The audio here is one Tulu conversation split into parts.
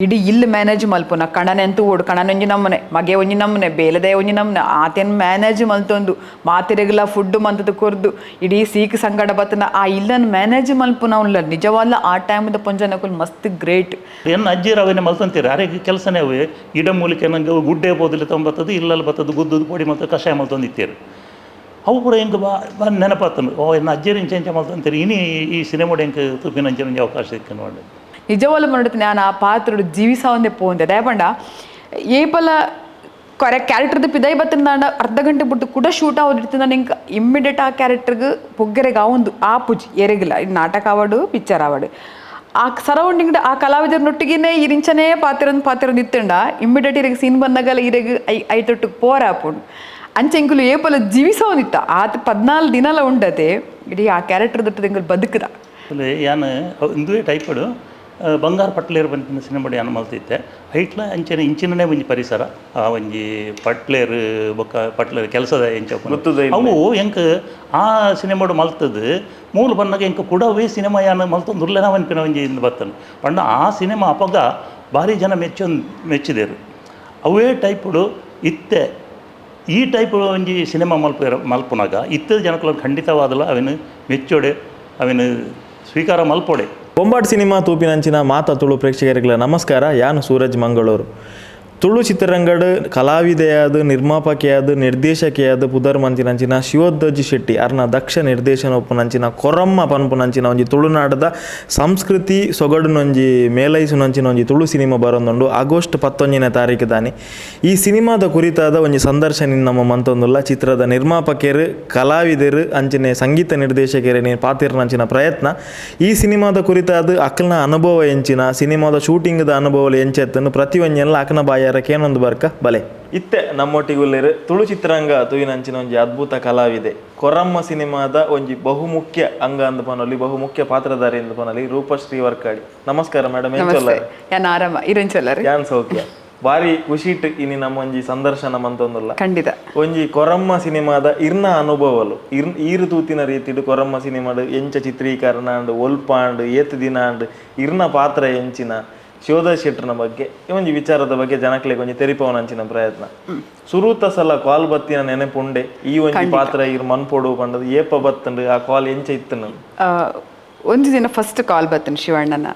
ಇಡೀ ಇಲ್ಲಿ ಮ್ಯಾನೇಜ್ ಮಲ್ಪುನ ಕಣನೆಂತೂ ಓಡು ಕಣನೊಂಜಿ ನಮ್ಮನೆ ಮಗೆ ಒಂಜಿ ನಮ್ಮನೆ ಬೇಲದೆ ಒಂಜಿ ನಮ್ಮನೆ ಆತೇನ್ ಮ್ಯಾನೇಜ್ ಮಲ್ತೊಂದು ಮಾತೆರೆಗ್ಲ ಫುಡ್ ಮಂತದ ಕೊರ್ದು ಇಡೀ ಸೀಕ್ ಸಂಗಡ ಬತ್ತನ ಆ ಇಲ್ಲನ್ ಮ್ಯಾನೇಜ್ ಮಲ್ಪುನ ಉಲ್ಲ ನಿಜವಲ್ಲ. ಆ ಟೈಮ್ದ ಪೊಂಜನಕುಲ್ ಮಸ್ತ್ ಗ್ರೇಟ್. ಎನ್ನ ಅಜ್ಜಿಯರು ಅವೇನೆ ಮಲ್ತಂತೀರ ಅರೆಗೆ ಕೆಲಸನೇ ಅವೇ ಗಿಡ ಮೂಲಿಕೆ ನಂಗೆ ಗುಡ್ಡೆ ಬೋದಲಿ ತೊಂಬತ್ತದು ಇಲ್ಲಲ್ಲಿ ಬತ್ತದು ಗುದ್ದದು ಪೊಡಿ ಮಲ್ತ ಕಷಾಯ ಮಲ್ತೊಂದಿತ್ತೀರು. ಅವು ಪೂರ ಎಂಕ್ ಬಾ ಬಾ ನೆನಪಾತನು. ಓ ಎನ್ನ ಅಜ್ಜಿಯರು ಇಂಚ ಇಂಚ ಮಲ್ತಂತೀರಿ ಇನಿ ಈ ಸಿನಿಮಾ ಎಂಕ್ ತುಪಿನಂಚಿನ ಒಂಜಿ ಅವಕಾಶ ಸಿಕ್ಕನು ನೋಡಿ. ನಿಜವಲ್ಲ ಮನೋಡತ್ತೆ ನಾನು ಆ ಪಾತ್ರಡು ಜೀವಿಸಾವಂದೆ ಪೋಂದೆ ದಯಪಂಡ ಏಪಲ ಕೊರೆ ಕ್ಯಾರೆಕ್ಟರ್ದ ಪಿದೈ ಬತ್ತಂದಾಂಡ ಅರ್ಧ ಗಂಟೆ ಬಿಟ್ಟು ಕೂಡ ಶೂಟ್ ಆಗೋದಿರ್ತದೆ. ನಾನು ಇಂಕ ಇಮ್ಮಿಡಿಯೇಟ್ ಆ ಕ್ಯಾರೆಕ್ಟರ್ಗೆ ಪೊಗ್ಗೆರೆಗೆ ಆವೊಂದು ಆ ಪುಜಿ ಎರೆಗಿಲ್ಲ. ಇದು ನಾಟಕ ಆವಾಡು ಪಿಕ್ಚರ್ ಆವಾಡು ಆ ಸರೌಂಡಿಂಗ್ ಆ ಕಲಾವಿದರನೊಟ್ಟಿಗೆನೇ ಇರಿಂಚನೇ ಪಾತ್ರ ಪಾತ್ರ ನಿತ್ತಂಡ ಇಮ್ಮಿಡಿಯೇಟ್ ಇರಗೆ ಸೀನ್ ಬಂದಾಗಲ್ಲ ಇರಗೆ I ಐತೊಟ್ಟಿಗೆ ಪೋರ ಆಪುಂಡು. ಅಂಚೆ ಎಂಕುಲು ಏಪಲ ಜೀವಿಸವನಿತ್ತ ಆತ 14 ದಿನಲ ಉಂಡತೆ ಇಡೀ ಆ ಕ್ಯಾರೆಕ್ಟರ್ ದೊಟ್ಟದ ಎಂಕುಲು ಬದುಕದ. ಯಾನ್ ಇಂದುವೇ ಟೈಪಡು ಬಂಗಾರ ಪಟ್ಲೇರು ಬಂತಿನ ಸಿನಿಮಾ ಯಾನ್ ಮಲ್ತಿತ್ತೆ ಐಟ್ಲ ಅಂಚನೆ ಇಂಚಿನನೇ ಒಂಜಿ ಪರಿಸರ ಆ ಒಂಜಿ ಪಟ್ಲೇರು ಬೊಕ್ಕ ಪಟ್ಲೇರು ಕೆಲಸದ ಎಂಚ ಅವು ಎಂಕ್ ಆ ಸಿನಿಮಾಡು ಮಲ್ತದ್ದು ಮೂಲ ಬನ್ನಾಗ ಎಂಕ್ ಕುಡವೇ ಸಿನಿಮಾ ಯಾನ್ ಮಲ್ತೊಂದು ಉರ್ಲೆನ ಅನ್ಪಿನ ಒಂಜಿ ಇಂದು ಬತ್ತನು ಪಂಡ ಆ ಸಿನಿಮಾ ಅಪಗ ಭಾರಿ ಜನ ಮೆಚ್ಚಿದೇರು. ಅವೇ ಟೈಪುಡು ಇತ್ತೆ ಈ ಟೈಪ್ ಒಂಜಿ ಸಿನಿಮಾ ಮಲ್ಪುನಾಗ ಇತ್ತದ ಜನಕುಲ ಖಂಡಿತವಾದಲ ಅವಿನ ಮೆಚ್ಚೋಡೆ ಅವಿನ ಸ್ವೀಕಾರ ಮಲ್ಪೋಡೆ. ಬೊಂಬಾಟ್ ಸಿನಿಮಾ ತೂಪಿನಂಚಿನ ಮಾತಾ ತುಳು ಪ್ರೇಕ್ಷಕರಿಗಳ ನಮಸ್ಕಾರ. ಯಾನು ಸೂರಜ್ ಮಂಗಳೂರು. ತುಳು ಚಿತ್ರರಂಗಡ್ ಕಲಾವಿದೆಯಾದ ನಿರ್ಮಾಪಕಿಯಾದ ನಿರ್ದೇಶಕಿಯಾದ ಪುದರ್ ಮಂತಿನಂಚಿನ ಶಿವೋದ್ದಜಿ ಶೆಟ್ಟಿ ಅರ್ನ ದಕ್ಷ ನಿರ್ದೇಶನ ಒಪ್ಪುನಂಚಿನ ಕೊರಮ್ಮ ಪನ್ಪುನಂಚಿನ ಒಂಜಿ ತುಳುನಾಡದ ಸಂಸ್ಕೃತಿ ಸೊಗಡುನೊಂಜಿ ಮೇಲೈಸುನಂಚಿನ ಒಂಜಿ ತುಳು ಸಿನಿಮಾ ಬರೊಂದುಂಡು ಆಗಸ್ಟ್ 11ನೇ ತಾರೀಕು ದಾನಿ. ಈ ಸಿನಿಮಾದ ಕುರಿತಾದ ಒಂಜಿ ಸಂದರ್ಶನ ನಮ್ಮ ಮಂತೊಂದುಲ್ಲ. ಚಿತ್ರದ ನಿರ್ಮಾಪಕರು ಕಲಾವಿದರು ಅಂಚಿನ ಸಂಗೀತ ನಿರ್ದೇಶಕರು ಪಾತಿರ್ನಂಚಿನ ಪ್ರಯತ್ನ ಈ ಸಿನಿಮಾದ ಕುರಿತಾದ ಅಕ್ಲನ ಅನುಭವ ಎಂಚಿನ ಸಿನಿಮಾದ ಶೂಟಿಂಗ್ದ ಅನುಭವ ಎಂಚೆತ್ತನ್ನು ಪ್ರತಿಯೊಂಜೆಲ್ಲ ಅಕ್ನ ಬಾಯ ಕೇನೊಂದು ಬರ್ಕ ಬಲೆ ಇತ್ತೆ ನಮ್ಮೊಟ್ಟಿಗುಲ್ಲೇರು ತುಳು ಚಿತ್ರರಂಗ ತುಯಿನಂಚಿನ ಒಂಜಿ ಅದ್ಭುತ ಕಲಾವಿದೆ ಕೊರಮ್ಮ ಸಿನಿಮಾದ ಒಂಜಿ ಬಹುಮುಖ್ಯ ಅಂಗ ಅಂದ ಪನೊಲಿ ಬಹುಮುಖ್ಯ ಪಾತ್ರಧಾರಿ ಅಂದ ಪನೊಲಿ ರೂಪಶ್ರೀ ವರ್ಕಾಡಿ. ನಮಸ್ಕಾರ ಮೇಡಮ್. ಆರಾಮ ಇರಂಚೊಲ್ಲರು? ಯಾನ್ ಸೌಖ್ಯ. ಬಾರಿ ಖುಷಿಟ್ ಇನಿ ನಮ್ಮ ಒಂಜಿ ಸಂದರ್ಶನ ಮಂತೊಂದುಲ್ಲ. ಖಂಡಿತ ಒಂಜಿ ಕೊರಮ್ಮ ಸಿನಿಮಾದ ಇರ್ನ ಅನುಭವಲು ಈರು ತೂತಿನ ರೀತಿಡು ಕೊರಮ್ಮ ಸಿನಿಮಾಡು ಎಂಚ ಚಿತ್ರೀಕರಣ ಅಂಡ್ ಒಲ್ಪ ಅಂಡ್ ಏತ್ ದಿನ ಅಂಡ್ ಇರ್ನ ಪಾತ್ರ ಎಂಚಿನ ಶಿವೋದಯ ಶೆಟ್ಟರ್ನ ಬಗ್ಗೆ ಒಂಜಿ ವಿಚಾರದ ಬಗ್ಗೆ ಜನಕ್ಲೆಗ್ ಒಂಜಿ ತೆರಿಪವನಂಚಿನ ಪ್ರಯತ್ನ. ಸುರೂತ ಸಲ ಕಾಲ್ ಬತ್ತಿನ ನೆನಪುಂಡೆ ಈ ಒಂಜಿ ಪಾತ್ರ ಇರ್ ಮನ್ಪೊಡು ಪಂಡದು ಏಪ ಬತ್ತಂಡು ಆ ಕಾಲ್ ಎಂಚ ಇತ್ತನು? ಒಂಜಿ ದಿನ ಫಸ್ಟ್ ಕಾಲ್ ಬತ್ತನು ಶಿವಣ್ಣನ.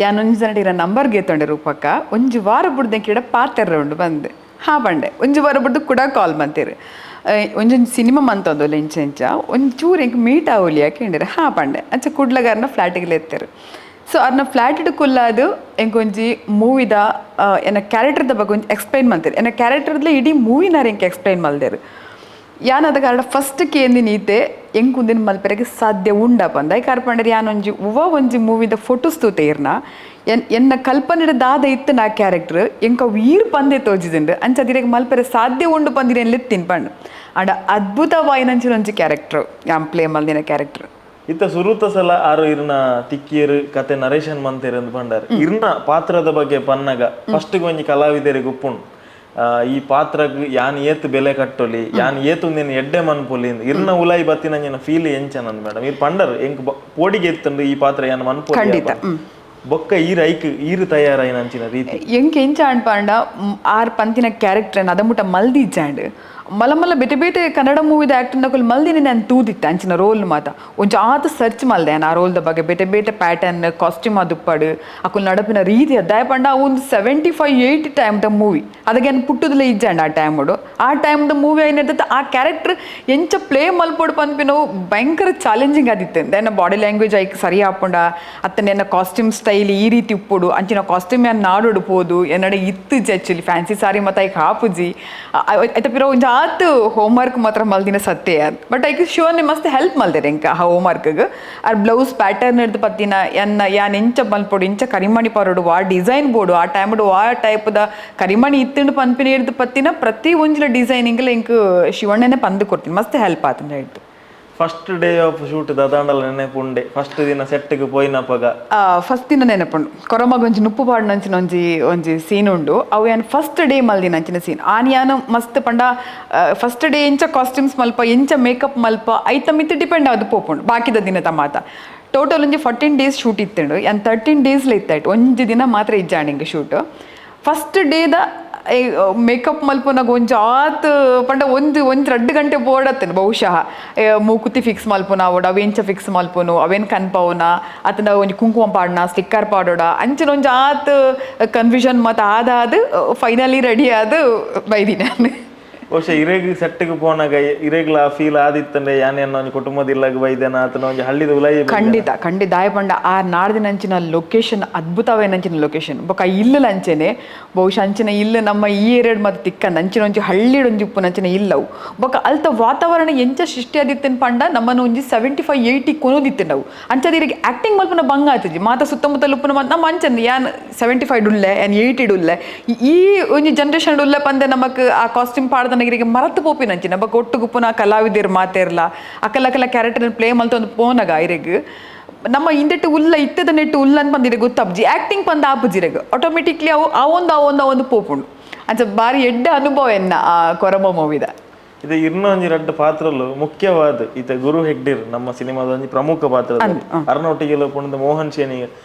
ಯಾನ್ ಒಂಜಿ ಜನ ಇರ ನಂಬರ್ ಗೇತೊಂಡೆ ರೂಪಕ್ಕ ಒಂಜಿ ವಾರ ಬುಡ್ದೆ ಕಿಡ ಪಾತೆರ್ರ ಉಂಡು ಬಂದೆ ಹಾ ಬಂಡೆ ಒಂಜಿ ವಾರ ಬುಡ್ದು ಕೂಡ ಕಾಲ್ ಬಂತೀರು ಒಂಜೊಂಜಿ ಸಿನಿಮಾ ಮಂತೊಂದು ಇಂಚ ಇಂಚ ಒಂಜಿ ಚೂರು ಎಂಕ್ ಮೀಟ್ ಆವೊಲಿ ಯಾಕೆಂಡಿರ ಹಾ ಪಂಡೆ ಅಂಚ ಕುಡ್ಲಗಾರನ ಫ್ಲಾಟಿಗೆ ಎತ್ತೇರು. ಸೊ ಅರ್ನ ಫ್ಲಾಟ್ ಕುಲ್ಲಾದು ಎಂಕೊಂಜಿ ಮೂವಿದ ಎನ್ನ ಕ್ಯಾರೆಕ್ಟರ್ದ ಬಗ್ಗೆ ಒಂಜಿ ಎಕ್ಸ್ಪ್ಲೈನ್ ಮಾಡ್ತಾರೆ. ಎನ್ನ ಕ್ಯಾರೆಕ್ಟರ್ದಲೇ ಇಡೀ ಮೂವಿನಾರ ಎಂಕ್ ಎಕ್ಸ್ಪ್ಲೈನ್ ಮಲ್ದೇರು. ಯಾನ್ ಅದ ಕಾರಣ ಫಸ್ಟ್ ಕೇಂದಿ ನೀತೆ ಎಂಕುಂದಿನ ಮಲ್ಪೆರೆಗೆ ಸಾಧ್ಯ ಉಂಡಪ್ಪ ಅಂದ ಕಾರ್ಪಂಡರ್ ಯಾನ್ ಒಂಜಿ ಉವ ಒಂಜಿ ಮೂವಿದ ಫೋಟೋಸ್ ತೂತೆ ಇರ್ನ ಎನ್ನ ಕಲ್ಪನೆ ದಾದ ಇತ್ತು ನಾ ಕ್ಯಾರೆಕ್ಟರ್ ಎಂಕ ವೀರ್ ಪಂದೆ ತೋಜಿದಿಂಡು ಅಂಚ ಅದಿರೆಗ್ ಮಲ್ಪೆರೆ ಸಾಧ್ಯ ಉಂಡು ಪಂದಿರ ಎನ್ಲೆತ್ತಿನ್ ಪಂಡು ಅಂಡ ಅದ್ಭುತವಾಯಿನಂಚಿನ ಒಂಜಿ ಕ್ಯಾರೆಕ್ಟರ್ ಯಾನ್ ಪ್ಲೇ ಮಲ್ದಿನ ಕ್ಯಾರೆಕ್ಟರ್. ಇತ್ತ ಸುರೂತ ಸಲ ಆರು ಇರ್ನ ತಿಕ್ಕಿಯರು ಕತೆ ನರೇಶನ್ ಮಂತೇರ್ ಅಂದ್ ಪಂಡಾರ್. ಇರ್ನ ಪಾತ್ರದ ಬಗ್ಗೆ ಪನ್ನಗ ಫಸ್ಟ್ ಒಂಜಿ ಕಲಾವಿದರಿಗೆ ಉಪ್ಪುಂಡು ಈ ಪಾತ್ರಗ್ ಯಾನ್ ಏತ್ ಬೆಲೆ ಕಟ್ಟೊಲಿ ಯಾನ್ ಏತ್ ಒಂದಿನ ಎಡ್ಡೆ ಮನ್ಪೊಲಿ ಇರ್ನ ಉಲಾಯಿ ಬತ್ತಿನ ಫೀಲ್ ಎಂಚ ನಂದ್ ಮೇಡಮ್? ಇರ್ ಪಂಡರ್ ಎಂಕ್ ಪೋಡಿಗೆ ಎತ್ತಂಡು ಈ ಪಾತ್ರ ಯಾನ್ ಮನ್ಪೊಲಿ ಬೊಕ್ಕ ಈರ್ ಐಕ್ ಈರ್ ತಯಾರಾಯಿನ ಅಂಚಿನ ರೀತಿ ಎಂಕ್ ಎಂಚ ಅಂಡ್ ಪಂಡ ಆರ್ ಪಂತಿನ ಕ್ಯಾರೆಕ್ಟರ್ ಅದ ಮುಟ್ಟ ಮಲ್ದಿಜ್ಜಾಂಡ್ ಮಲ್ಲ ಮಲ್ಲ ಬೇತೆ ಬೇತೆ ಕನ್ನಡ ಮೂವಿದ ಆಕ್ಟರ್ ನಕುಲು ಮಲ್ದಿನ ನಾನು ತೂದಿತ್ತ ಅಂಚಿನ ರೋಲ್ ಮಾತ ಒಂಜಿ ಆತ ಸರ್ಚ್ ಮಲ್ದೆ ಆ ರೋಲ್ದ ಬಗ್ಗೆ ಬೇತೆ ಬೇತೆ ಪ್ಯಾಟರ್ನ್ ಕಾಸ್ಟ್ಯೂಮ್ ಅದುಪ್ಪಡು ಅಕುಲು ನಡಪಿನ ರೀತಿ ದಾಯ ಪಂಡ ಒಂದು 75-80 ಟೈಮ್ the movie ಅದಕ್ಕೆ ಏನು ಪುಟ್ಟುದಲೇ ಇಜ್ಜಾಂಡ್ ಆ ಟೈಮುಡು ಆ ಟೈಮ್ದ ಮೂವಿ అయినట్టు ಆ ಕ್ಯಾರೆಕ್ಟರ್ ಎಂಚ ಪ್ಲೇ ಮಲ್ಪೊಡು ಪನ್ಪಿನವು ಭಯಂಕರ ಚಾಲೆಂಜಿಂಗ್ ಆದಿತ್ತು. ಎನ್ನ ಬಾಡಿ ಲ್ಯಾಂಗ್ವೇಜ್ ಐಕ್ ಸರಿ ಆಪುಂಡ ಅತ್ತನ ಎನ್ನ ಕಾಸ್ಟ್ಯೂಮ್ ಸ್ಟೈಲ್ ಈ ರೀತಿ ಉಪ್ಪುಡು ಅಂಚಿನ ಕಾಸ್ಟ್ಯೂಮ್ ಏನ್ ನಾಡೋಡು ಪೋದು ಎನ್ನಡೆ ಇತ್ತು ಆಕ್ಚುಲಿ ಫ್ಯಾನ್ಸಿ ಸಾರಿ ಮತ್ತು ಐಕ್ ಹಾಪುಜಿ ಐತ ಪಿರ ಒಂಜಿ ಆತ್ ಹೋಮ್ವರ್ಕ್ ಮಾತ್ರ ಮಲ್ದಿನ ಸತ್ಯ. ಬಟ್ ಐಕ್ ಶಿವನ್ ಮಸ್ತ್ ಹೆಲ್ಪ್ ಮಲ್ದೇರೆ ಎಂಕ ಆ ಹೋಮ್ವರ್ಕ್ಗ್ ಆರ್ ಬ್ಲೌಸ್ ಪ್ಯಾಟರ್ನ್ ಹಿಡ್ದು ಪತ್ತಿನ ಎನ್ನ ಯಾನ್ ಎಂಚ ಮಲ್ಪೊಡು ಇಂಚ ಕರಿಮಣಿ ಪರೋಡು ವಾ ಡಿಸೈನ್ ಬೋಡು ಆ ಟೈಮ್ಡು ವಾ ಟೈಪ್ದ ಕರಿಮಣಿ ಇತ್ತಿಂಡು ಪನ್ಪಿನ ಹಿಡ್ದು ಪತ್ತಿನ ಪ್ರತಿ ಒಂಜಿಲ ಡಿಸೈನಿಂಗ್ಲ ಎಂಕ್ ಶಿವಣ್ಣನೇ ಪಂದು ಕೊಡ್ತೀನಿ ಮಸ್ತ್ ಹೆಲ್ಪ್ ಆತಂಡ ಹಿಡ್ದು. First day of shoot ದಾದಾಂಡಲ ನೆನಪುಂಡೆ first ದಿನ ಸೆಟ್ಗೆ ಪೋಯಿನಪಗ? ಫಸ್ಟ್ ದಿನ ನೆನಪುಂಡು. ಕೊರಮಗ ಒಂಜಿ ನುಪ್ಪು ಪಾಡ್ನಂಚಿನ ಒಂಜಿ ಒಂಜಿ ಸೀನ್ ಉಂಡು ಅವು ಯಾನ್ ಫಸ್ಟ್ ಡೇ ಮಲ್ದಿನಂಚಿನ ಸೀನ್ ಆನ್ ಯಾನ್ ಮಸ್ತ್ ಪಂಡ ಫಸ್ಟ್ ಡೇ ಎಂಚ ಕಾಸ್ಟ್ಯೂಮ್ಸ್ ಮಲ್ಪ ಎಂಚ ಮೇಕಪ್ ಮಲ್ಪ ಐತ ಮಿತ್ ಡಿಪೆಂಡ್ ಆದ್ ಪೋಪುಂಡು ಬಾಕಿದ ದಿನದ ಮಾತ. Total ಒಂಜಿ 14 ಡೇಸ್ ಶೂಟ್ ಇತ್ತುಂಡು. ಯಾನ್ 13 ಡೇಸ್ ಇತ್ತಾಯ್ತು, ಒಂಜಿ ದಿನ ಮಾತ್ರ ಇಜ್ಜಾಂಡ್ ಶೂಟ್. ಫಸ್ಟ್ ಡೇದ ಮೇಕಪ್ ಮಲ್ಪುನಾಗ ಒಂಜಿ ಆತ್ ಪಂಡ ಒಂದು ಒಂಜಿ 2 ಗಂಟೆ ಬೋಡತ್ತೇನೆ ಬಹುಶಃ. ಮೂಕುತಿ ಫಿಕ್ಸ್ ಮಲ್ಪುನ ಅವಡ, ಅವೆಂಚ ಫಿಕ್ಸ್ ಮಲ್ಪುನು, ಅವೇನು ಕನ್ಪವುನ ಅತನ ಒಂಜಿ ಕುಂಕುಮ ಪಾಡನ ಸ್ಟಿಕ್ಕರ್ ಪಾಡೋಡ ಅಂಚಿನ ಒಂಜಿ ಆತ್ ಕನ್ಫ್ಯೂಷನ್ ಮತ್ತು ಆದಾದ ಫೈನಲಿ ರೆಡಿ ಆದ ಬೈದಿ ನಾನು. ಬಹುಶಃ ಇರೆಗ್ ಸೆಟ್ಟಿಗೆ ಪೋನಾಗ ಇರೆಗ್ಲ ಫೀಲ್ ಆದಿತ್ತಂಡೆ ಯಾನ್ ಎನ್ನ ಒಂಜಿ ಕುಟುಂಬದ ಇಲ್ಲಗ್ ಬೈದೆನ ಆತನ ಒಂಜಿ ಹಳ್ಳಿದ ಉಲೈ. ಖಂಡಿತ ಖಂಡಿತ. ದಾಯ ಪಂಡ ಆ ನಾಡ್ದಿನಂಚಿನ ಲೊಕೇಶನ್ ಅದ್ಭುತವೇನಂಚಿನ ಲೊಕೇಶನ್. ಬೊಕ ಇಲ್ಲು ಅಂಚೆನೆ ಬಹುಶಃ ಅಂಚಿನ ಇಲ್ಲು ನಮ್ಮ ಈ ಏರಿಯಾಡ್ ಮತ್ತೆ ತಿಕ್ಕಂದ ಅಂಚಿನ ಒಂಜಿ ಹಳ್ಳಿಡ್ ಒಂಜಿ ಉಪ್ಪುನಂಚಿನ ಇಲ್ಲವು. ಬೊಕ ಅಲ್ತ ವಾತಾವರಣ ಎಂಚ ಸೃಷ್ಟಿ ಆದಿತ್ತನ್ ಪಂಡ ನಮ್ಮನ್ನು ಒಂಜಿ 75-80 ಕೊನೊದಿತ್ತು ನಾವು. ಅಂಚದ ಇರೆಗ್ ಆಕ್ಟಿಂಗ್ ಮಲ್ಪುನ ಬಂಗ ಆತಿಜಿ ಮಾತ ಸುತ್ತಮುತ್ತಲು ಉಪ್ಪುನ ಮಾತ ನಮ್ಮ ಅಂಚನ್ ಯಾನ್ 75 ಉಲ್ಲೆ ಯಾನ್ 80 ಉಲ್ಲೆ ಈ ಒಂಜಿ ಜನರೇಷನ್ ಉಲ್ಲೆ ಪಂದೆ ನಮಕ್ ಆ ಕಾಸ್ಟ್ಯೂಮ್ ಪಾಡ್ದ ಇರಿಗೆ ಮರತು ಪೋಪಿನಂಚಿನ. ಬೊಕ ಒಟ್ಟುಗುಪ್ಪುನ ಕಲಾವಿದೆರ್ ಮಾತೆರ್ಲ ಅಕಲ ಅಕಲ ಕ್ಯಾರೆಕ್ಟರ್ ಪ್ಲೇ ಮಲ್ತೊಂದು ಪೋನಗ ಇರೆಗ್ ನಮ್ಮ ಹಿಂದೆಟ್ಟು ಉಲ್ಲ ಇತ್ತದ ನೆಟ್ಟು ಉಲ್ಲ ಅಂತ ಬಂದಿರೆ ಗೊತ್ತಾಪ್ಜಿ ಆಕ್ಟಿಂಗ್ ಪಂದ ಆಪುಜಿರೆಗ್ ಆಟೋಮೆಟಿಕ್ಲಿ ಅವು ಆವೊಂದು ಆವೊಂದು ಆವೊಂದು ಪೋಪುಂಡು. ಅಂಚ ಬಾರಿ ಎಡ್ಡೆ ಅನುಭವ ಎನ್ನ ಆ ಕೊರಮ ಮೂವಿದ. ಇದು ಇನ್ನೊಂಜಿ ರಡ್ಡ್ ಪಾತ್ರಲು ಮುಖ್ಯವಾದ ಈತ ಗುರು ಹೆಗ್ಡೇರ್ ನಮ್ಮ ಸಿನಿಮಾದ ಒಂಜಿ ಪ್ರಮುಖ ಪಾತ್ರ. ಅರ್ನ ಒಟ್ಟಿಗೆ ಪುಣದ ಮೋಹನ್ ಶೇಣಿ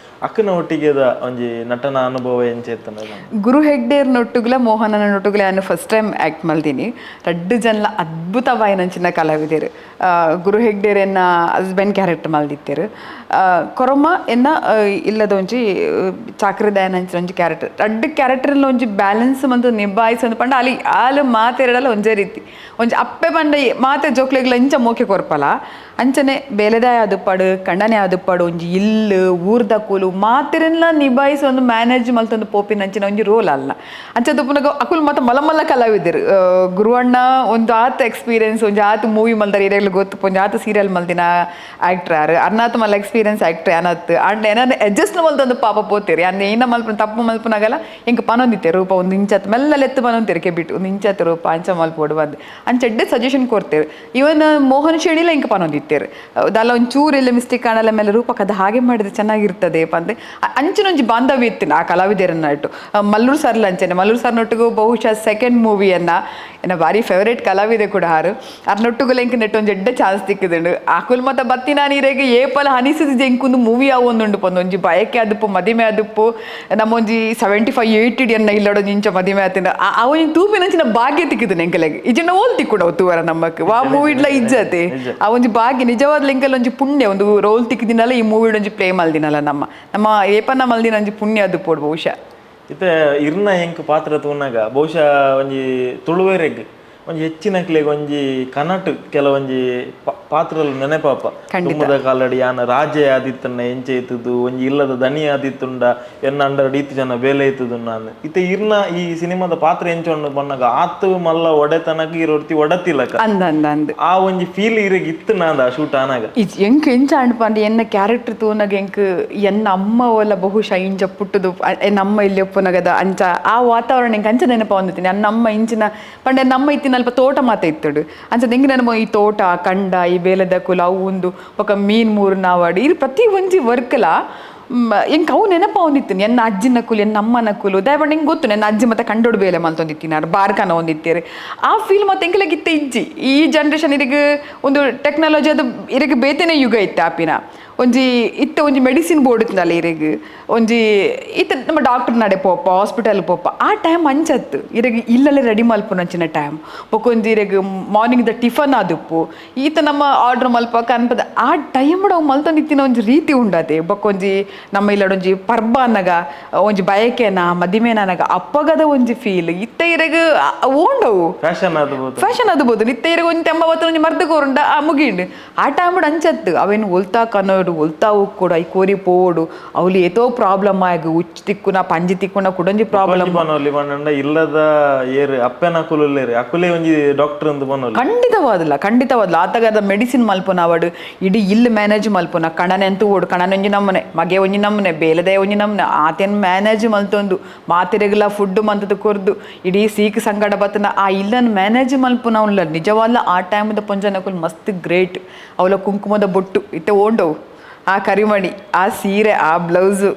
ಅಕ್ಕನ ಒಟ್ಟಿಗೆದ ಒಂಜಿ ನಟನ ಅನುಭವ ಎಂಚೆತ್ತನ? ಗುರು ಹೆಗ್ಡೇರ್ ನೊಟ್ಟುಗುಲ ಮೋಹನನ ನೊಟ್ಟುಗುಲ ನಾನು first time act ಮಲ್ದಿನಿ. ರಡ್ಡು ಜನಲ ಅದ್ಭುತವಾಯಿನಂಚಿನ ಕಲಾವಿದರು. ಗುರು ಹೆಗ್ಡೇರ್ ಎನ್ನ ಹಸ್ಬೆಂಡ್ ಕ್ಯಾರೆಕ್ಟರ್ ಮಲ್ದಿತ್ತೇರು. ಕೊರಮ ಎನ್ನ ಇಲ್ಲದ ಒಂಜಿ ಚಾಕ್ರದಾಯನಂಚಿನ ಒಂಜಿ ಕ್ಯಾರೆಕ್ಟರ್. ರಡ್ಡು ಕ್ಯಾರೆಕ್ಟರ್ ಒಂಜಿ ಬ್ಯಾಲೆನ್ಸ್ ಮಂತು ನಿಭಾಯಿಸಂದು ಪಂಡ ಅಲ್ಲಿ ಆಲು ಮಾತೆರಡಲ ಒಂಜೇ ರೀತಿ ಒಂಜಿ ಅಪ್ಪೆ ಪಂಡ ಮಾತೆ ಜೋಕ್ಲೆಗ್ಲ ಇಂಚ ಮೋಕೆ ಕೊರ್ಪಲ. ಅಂಚನೆ ಬೇಲೆದಾಯ ಆದುಪ್ಪಾಡು ಕಂಡನೆ ಆದುಪ್ಪಾಡು ಒಂಜಿ ಇಲ್ಲು ಊರ್ದ ಕೂಲು ಮಾತೆರೆಲ್ಲ ನಿಭಾಯಿಸಿ ಒಂದು ಮ್ಯಾನೇಜ್ ಮಲ್ತೊಂದು ಪೋಪಿನ ಅಂಚಿನ ಒಂಜಿ ರೋಲ್ ಅಲ್ಲ. ಅಂಚದ ಪುನಗ ಅಕುಲು ಮಾತ ಮಲ್ಲ ಮಲ್ಲ ಕಲಾವಿದರು. ಗುರುವಣ್ಣ ಒಂದು ಆತ ಎಕ್ಸ್ಪೀರಿಯನ್ಸ್ ಒಂಜಿ ಆತ ಮೂವಿ ಮಲ್ದಾರ ಇರೆಗ್ಲು ಗೊತ್ತು, ಒಂಜಿ ಆತ ಸೀರಿಯಲ್ ಮಲ್ದಿನ ಆಕ್ಟರ್ ಆರು ಅರ್ನಾತ್ ಮಲ್ಲ ಎಕ್ಸ್ಪೀರಿಯನ್ಸ್ ಆಕ್ಟರ್ ಅನತ್. ಅಂಡ್ ಏನಾನ ಅಡ್ಜಸ್ಟ್ ಮಲ್ತೊಂದು ಪಾಪ ಪೋತೀರಿ ಅನ್ನ ಏನ ಮಲ್ಪುನ ತಪ್ಪು ಮಲ್ಪುನಾಗಲ್ಲ ಎಂಕ್ ಪನೊಂದಿತ್ತೆ ರೂಪ ಒಂದು ಇಂಚತ್ ಮೆಲ್ಲಲೆತ್ತು ಪನೊಂತೀರಿ ಕೆಬಿಟ್ಟು ಒಂದು ಇಂಚತ್ ರೂಪ ಅಂಚ ಮಲ್ಪೋಡು ಬಂದು ಅಂಚ ಎಡ್ಡೆ ಸಜೆಷನ್ ಕೊಡ್ತೇವೆ. ಇವನ್ ಮೋಹನ್ ಶೆಣಿಲ ಎಂಕ್ ಪನೊಂದಿತ್ತೇರು ದಾಲ ಒಂಚೂರು ಎಲ್ಲ ಮಿಸ್ಟೇಕ್ ಕಾಣಲ್ಲ ಮೇಲೆ ರೂಪಕ್ಕೆ ಅದು ಹಾಗೆ ಮಾಡಿದ್ರೆ ಚೆನ್ನಾಗಿರ್ತದೆ ಪಂದೆ ಅಂಚಿನೊಂಜಿ ಬಾಂಧವ್ಯ ಇತ್ತು ಆ ಕಲಾವಿದರನ್ನ ಇಟ್ಟು. ಮಲ್ಲೂರು ಸರ್ಲ ಅಂಚನೆ ಮಲ್ಲೂರು ಸರ್ನೊಟ್ಟಿಗೂ ಬಹುಶಃ ಸೆಕೆಂಡ್ ಮೂವಿಯನ್ನ ಎನ್ನ ಭಾರಿ ಫೇವರೇಟ್ ಕಲಾವಿದೆ ಕೂಡ ಹಾರು ಅರ್ನೊಟ್ಟುಗುಲ ಎಂಕ್ ನೆಟ್ಟು ಒಂಜಿ ಎಡ್ಡೆ ಚಾನ್ಸ್ ತಿಕ್ಕಿದುಂಡು. ಆಕುಲ್ ಮತ್ತ ಬತ್ತಿನ ನೀರೆಗೆ ಏಪಲ ಹನಿಸಿದ ಎಂಕೊಂದು ಮೂವಿ ಆವೊಂದುಂಡು ಪಂದು ಒಂಜಿ ಬಯಕೆ ಆದುಪ್ಪು ಮದಿಮೆ ಆದುಪ್ಪು ನಮ್ಮೊಂಜಿ 75-80 ಎನ್ನ ಇಲ್ಲಡೋ ಇಂಚ ಮದಿಮೆ ಆತಿನ ಆ ಒಂಜಿ ತೂಪಿನಂಚಿನ ಭಾಗ್ಯ ತಿಕ್ಕಿದು ಎಂಕಲೆಗ್ ಇಜಿನ ಓಲ್ ತಿಕ್ಕುಡವು ತೂವರ ನಮ್ಮಕ್ ವಾ ಮೂವಿಡ್ಲ ಇಜ್ಜತೆ ಆ ಒಂಜಿ ಭಾಗ್ಯ ನಿಜವಾದ ಲಿಂಕಲ್ ಒಂಜಿ ಪುಣ್ಯ ಒಂದು ರೋಲ್ ತಿಕ್ಕಿದಿನಲ್ಲ ಈ ಮೂವಿಡ್ ಒಂಜಿ ಪ್ಲೇ ಮಲ್ದಿನಲ್ಲ ನಮ್ಮ ನಮ್ಮ ಏಪನ್ನ ಮಲ್ದಿನ ಒಂಜಿ ಪುಣ್ಯ ಅದು ಪೋಡು ಬಹುಶಃ. ಇತ್ತೆ ಇರ್ನ ಎಂಕ್ ಪಾತ್ರ ತೂನಾಗ ಬಹುಶಃ ಒಂಜಿ ತುಳುವೆರೆಗ್ ಒಂಜಿ ಹೆಚ್ಚಿನಕ್ಲೆಗ್ ಒಂಜಿ ಕನಟ್ ಕೆಲವೊಂಜಿ ಪಾತ್ರಲು ನೆನಪಾಪ. ತುಂಬದ ಕಾಲಡಿ ಯಾನ ರಾಜೆ ಆದಿತ್ತನ್ನ ಎಂಚೆ ಇತ್ತದು ಒಂಜಿ ಇಲ್ಲದ ದನಿ ಆದಿತ್ತುಂಡ ಎನ್ನ ಅಂಡರ್ ಇತ್ತು ಜನ ಬೇಲೆ ಇತ್ತದು ನಾನು ಇತ್ತೆ ಇರ್ನ ಈ ಸಿನಿಮಾದ ಪಾತ್ರ ಎಂಚೊಂಡು ಬಣ್ಣಗ ಆತು ಮಲ್ಲ ಒಡೆತನಕ ಇರೋರ್ತಿ ಒಡತಿಲಕ ಅಂದ ಅಂದ ಅಂದ್ ಆ ಒಂಜಿ ಫೀಲ್ ಇರಗ್ ಇತ್ತು ನಾಂದ ಶೂಟ್ ಆನಾಗ. ಎಂಕ್ ಎಂಚ ಅಂಡ್ ಪಂಡ ಎನ್ನ ಕ್ಯಾರೆಕ್ಟರ್ ತೂನಾಗ ಎಂಕ್ ಎನ್ನ ಅಮ್ಮ ಓಲ ಬಹುಶಃ ಇಂಚ ಪುಟ್ಟುದು ಎನ್ನ ಅಮ್ಮ ಇಲ್ಲಿ ಒಪ್ಪುನಗದ ಅಂಚ ಆ ವಾತಾವರಣ ಎಂಕ್ ಅಂಚ ನೆನಪ ಹೊಂದುತ್ತೀನಿ. ನನ್ನ ಅಮ್ಮ ಇಂಚಿನ ಪಂಡ ಎನ್ನ ಅಮ್ಮ ಇತ್ತಿನ ಅಲ್ಪ ತೋಟ ಮಾತ ಇತ್ತಡು ಅಂಚ ಎಂಕ್ ನೆನಪ ಈ ತೋಟ ಕಂಡ ಈ ಬೇಲದ ಕುಲ ಅವು ಒಂದು ಬೊಕ ಮೀನ್ ಮೂರು ನಾವಾಡು ಇದು ಪ್ರತಿ ಒಂಜಿ ವರ್ಕ್ಲ ಎಂಕ್ ಅವು ನೆನಪ ಹೊಂದಿತ್ತೀನಿ. ಎನ್ನ ಅಜ್ಜಿನ ಕುಲು ಎನ್ನ ಅಮ್ಮನ ಕುಲು ದಯಪಂಡ ಎಂಕ್ ಗೊತ್ತು ನನ್ನ ಅಜ್ಜಿ ಮತ್ತೆ ಕಂಡೋಡು ಬೇಲೆ ಮಲ್ತೊಂದಿತ್ತೀನಿ ಬಾರ್ಕನ ಹೊಂದಿತ್ತೀರಿ ಆ ಫೀಲ್ ಮತ್ತೆ ಎಂಕ್ಲೆಗ್ ಇತ್ತೆ ಇಜ್ಜಿ. ಈ ಜನರೇಷನ್ ಇರಿಗ್ ಒಂದು ಟೆಕ್ನಾಲಜಿ ಅದು ಇರಿಗ್ ಬೇತೆನೆ ಯುಗ ಇತ್ತು ಆಪಿನ ಒಂಜಿ ಇತ್ತ ಒಂಜಿ ಮೆಡಿಸಿನ್ ಬೋರ್ಡ್ ಇತ್ತಲ್ಲ ಇರೆಗ್ ಒಂಜಿ ಇತ್ತ ನಮ್ಮ ಡಾಕ್ಟರ್ ನಡೆ ಪೋಪ ಹಾಸ್ಪಿಟಲ್ ಪೋಪ ಆ ಟೈಮ್ ಅಂಚತ್ತು ಇರೆಗ್ ಇಲ್ಲಲ್ಲೇ ರೆಡಿ ಮಲ್ಪುನಂಚಿನ ಟೈಮ್ ಬೊಕೊಂಜಿ ಇರೆಗ್ morning the tiffin ಆದುಪ್ಪು ಈತ ನಮ್ಮ ಆರ್ಡರ್ ಮಲ್ಪ ಕನ್ಪದ ಆ ಟೈಮ್ ಅವು ಮಲ್ತೊಂದಿತ್ತಿನ ಒಂಜಿ ರೀತಿ ಉಂಡತೆ. ಬೊಕೊಂಜಿ ನಮ್ಮ ಇಲ್ಲಡೊಂಜಿ ಪರ್ಬ ಅನ್ನಗ ಒಂಜಿ ಬಯಕೆನ ಮದಿಮೆನನಗ ಅಪ್ಪಗದ ಒಂಜಿ ಫೀಲ್ ಇತ್ತ ಇರೆಗ್ ಓಂಡವು ಫ್ಯಾಷನ್ ಆದಬೋದು ಫ್ಯಾಷನ್ ಅದು ಇತ್ತ ಇರೆಗ್ ಒಂಜಿ ತೆಂಬ ಒಂಜಿ ಮರ್ದ್ ಕೋರುಂಡ ಆ ಮುಗಿಂಡು ಆ ಟೈಮ್ ಅಂಚತ್ತು ಅವೇನು ಒಲ್ತಾ ಕನೋಡು ಒಲ್ತಾ ಉಕ್ಕೊಡು I ಕೋರಿ ಪೋಡು ಅವ್ಲು ಏತೋ ಪ್ರಾಬ್ಲಮ್ ಆಗಿ ಉಚ್ಚು ತಿಕ್ಕುನ ಪಂಜಿ ತಿಕ್ಕುನ ಕುಡೊಂಜಿ ಪ್ರಾಬ್ಲಮ್ ಬನೋಲಿ ಪಂಡ ಇಲ್ಲದ ಏರು ಅಪ್ಪೆನ ಅಕುಲು ಅಕುಲೇ ಒಂಜಿ ಡಾಕ್ಟರ್ ಅಂದ್ ಬನೋಲಿ. ಖಂಡಿತವಾದಲ್ಲ ಖಂಡಿತವಾದಲ್ಲ ಆತಗದ ಮೆಡಿಸಿನ್ ಮಲ್ಪುನ ಅವಡು ಇಡೀ ಇಲ್ಲಿ ಮ್ಯಾನೇಜ್ ಮಲ್ಪುನ ಕಣನೆ ಅಂತೂ ಓಡು ಕಣನೆ ಒಂಜಿ ನಮ್ಮನೆ ಮಗೆ ಒಂಜಿ ನಮ್ಮನೆ ಬೇಲದೆ ಒಂಜಿ ನಮ್ಮನೆ ಆತೇನ್ ಮ್ಯಾನೇಜ್ ಮಲ್ತೊಂದು ಮಾತೆರೆಗ್ಲ ಫುಡ್ ಮಂತದ ಕೊರ್ದು ಇಡೀ ಸೀಕ್ ಸಂಗಡ ಬತ್ತನ ಆ ಇಲ್ಲನ್ ಮ್ಯಾನೇಜ್ ಮಲ್ಪುನ ಉಲ್ಲ ನಿಜವಲ್ಲ ಆ ಟೈಮ್ದ ಪೊಂಜನಕುಲ್ ಮಸ್ತ್ ಗ್ರೇಟ್. ಅವಲ ಕುಂಕುಮದ ಬೊಟ್ಟು ಇತ್ತೆ ಓಂಡವು ಆ ಕರಿಮಣಿ ಆ ಸೀರೆ ಆ ಬ್ಲೌಸು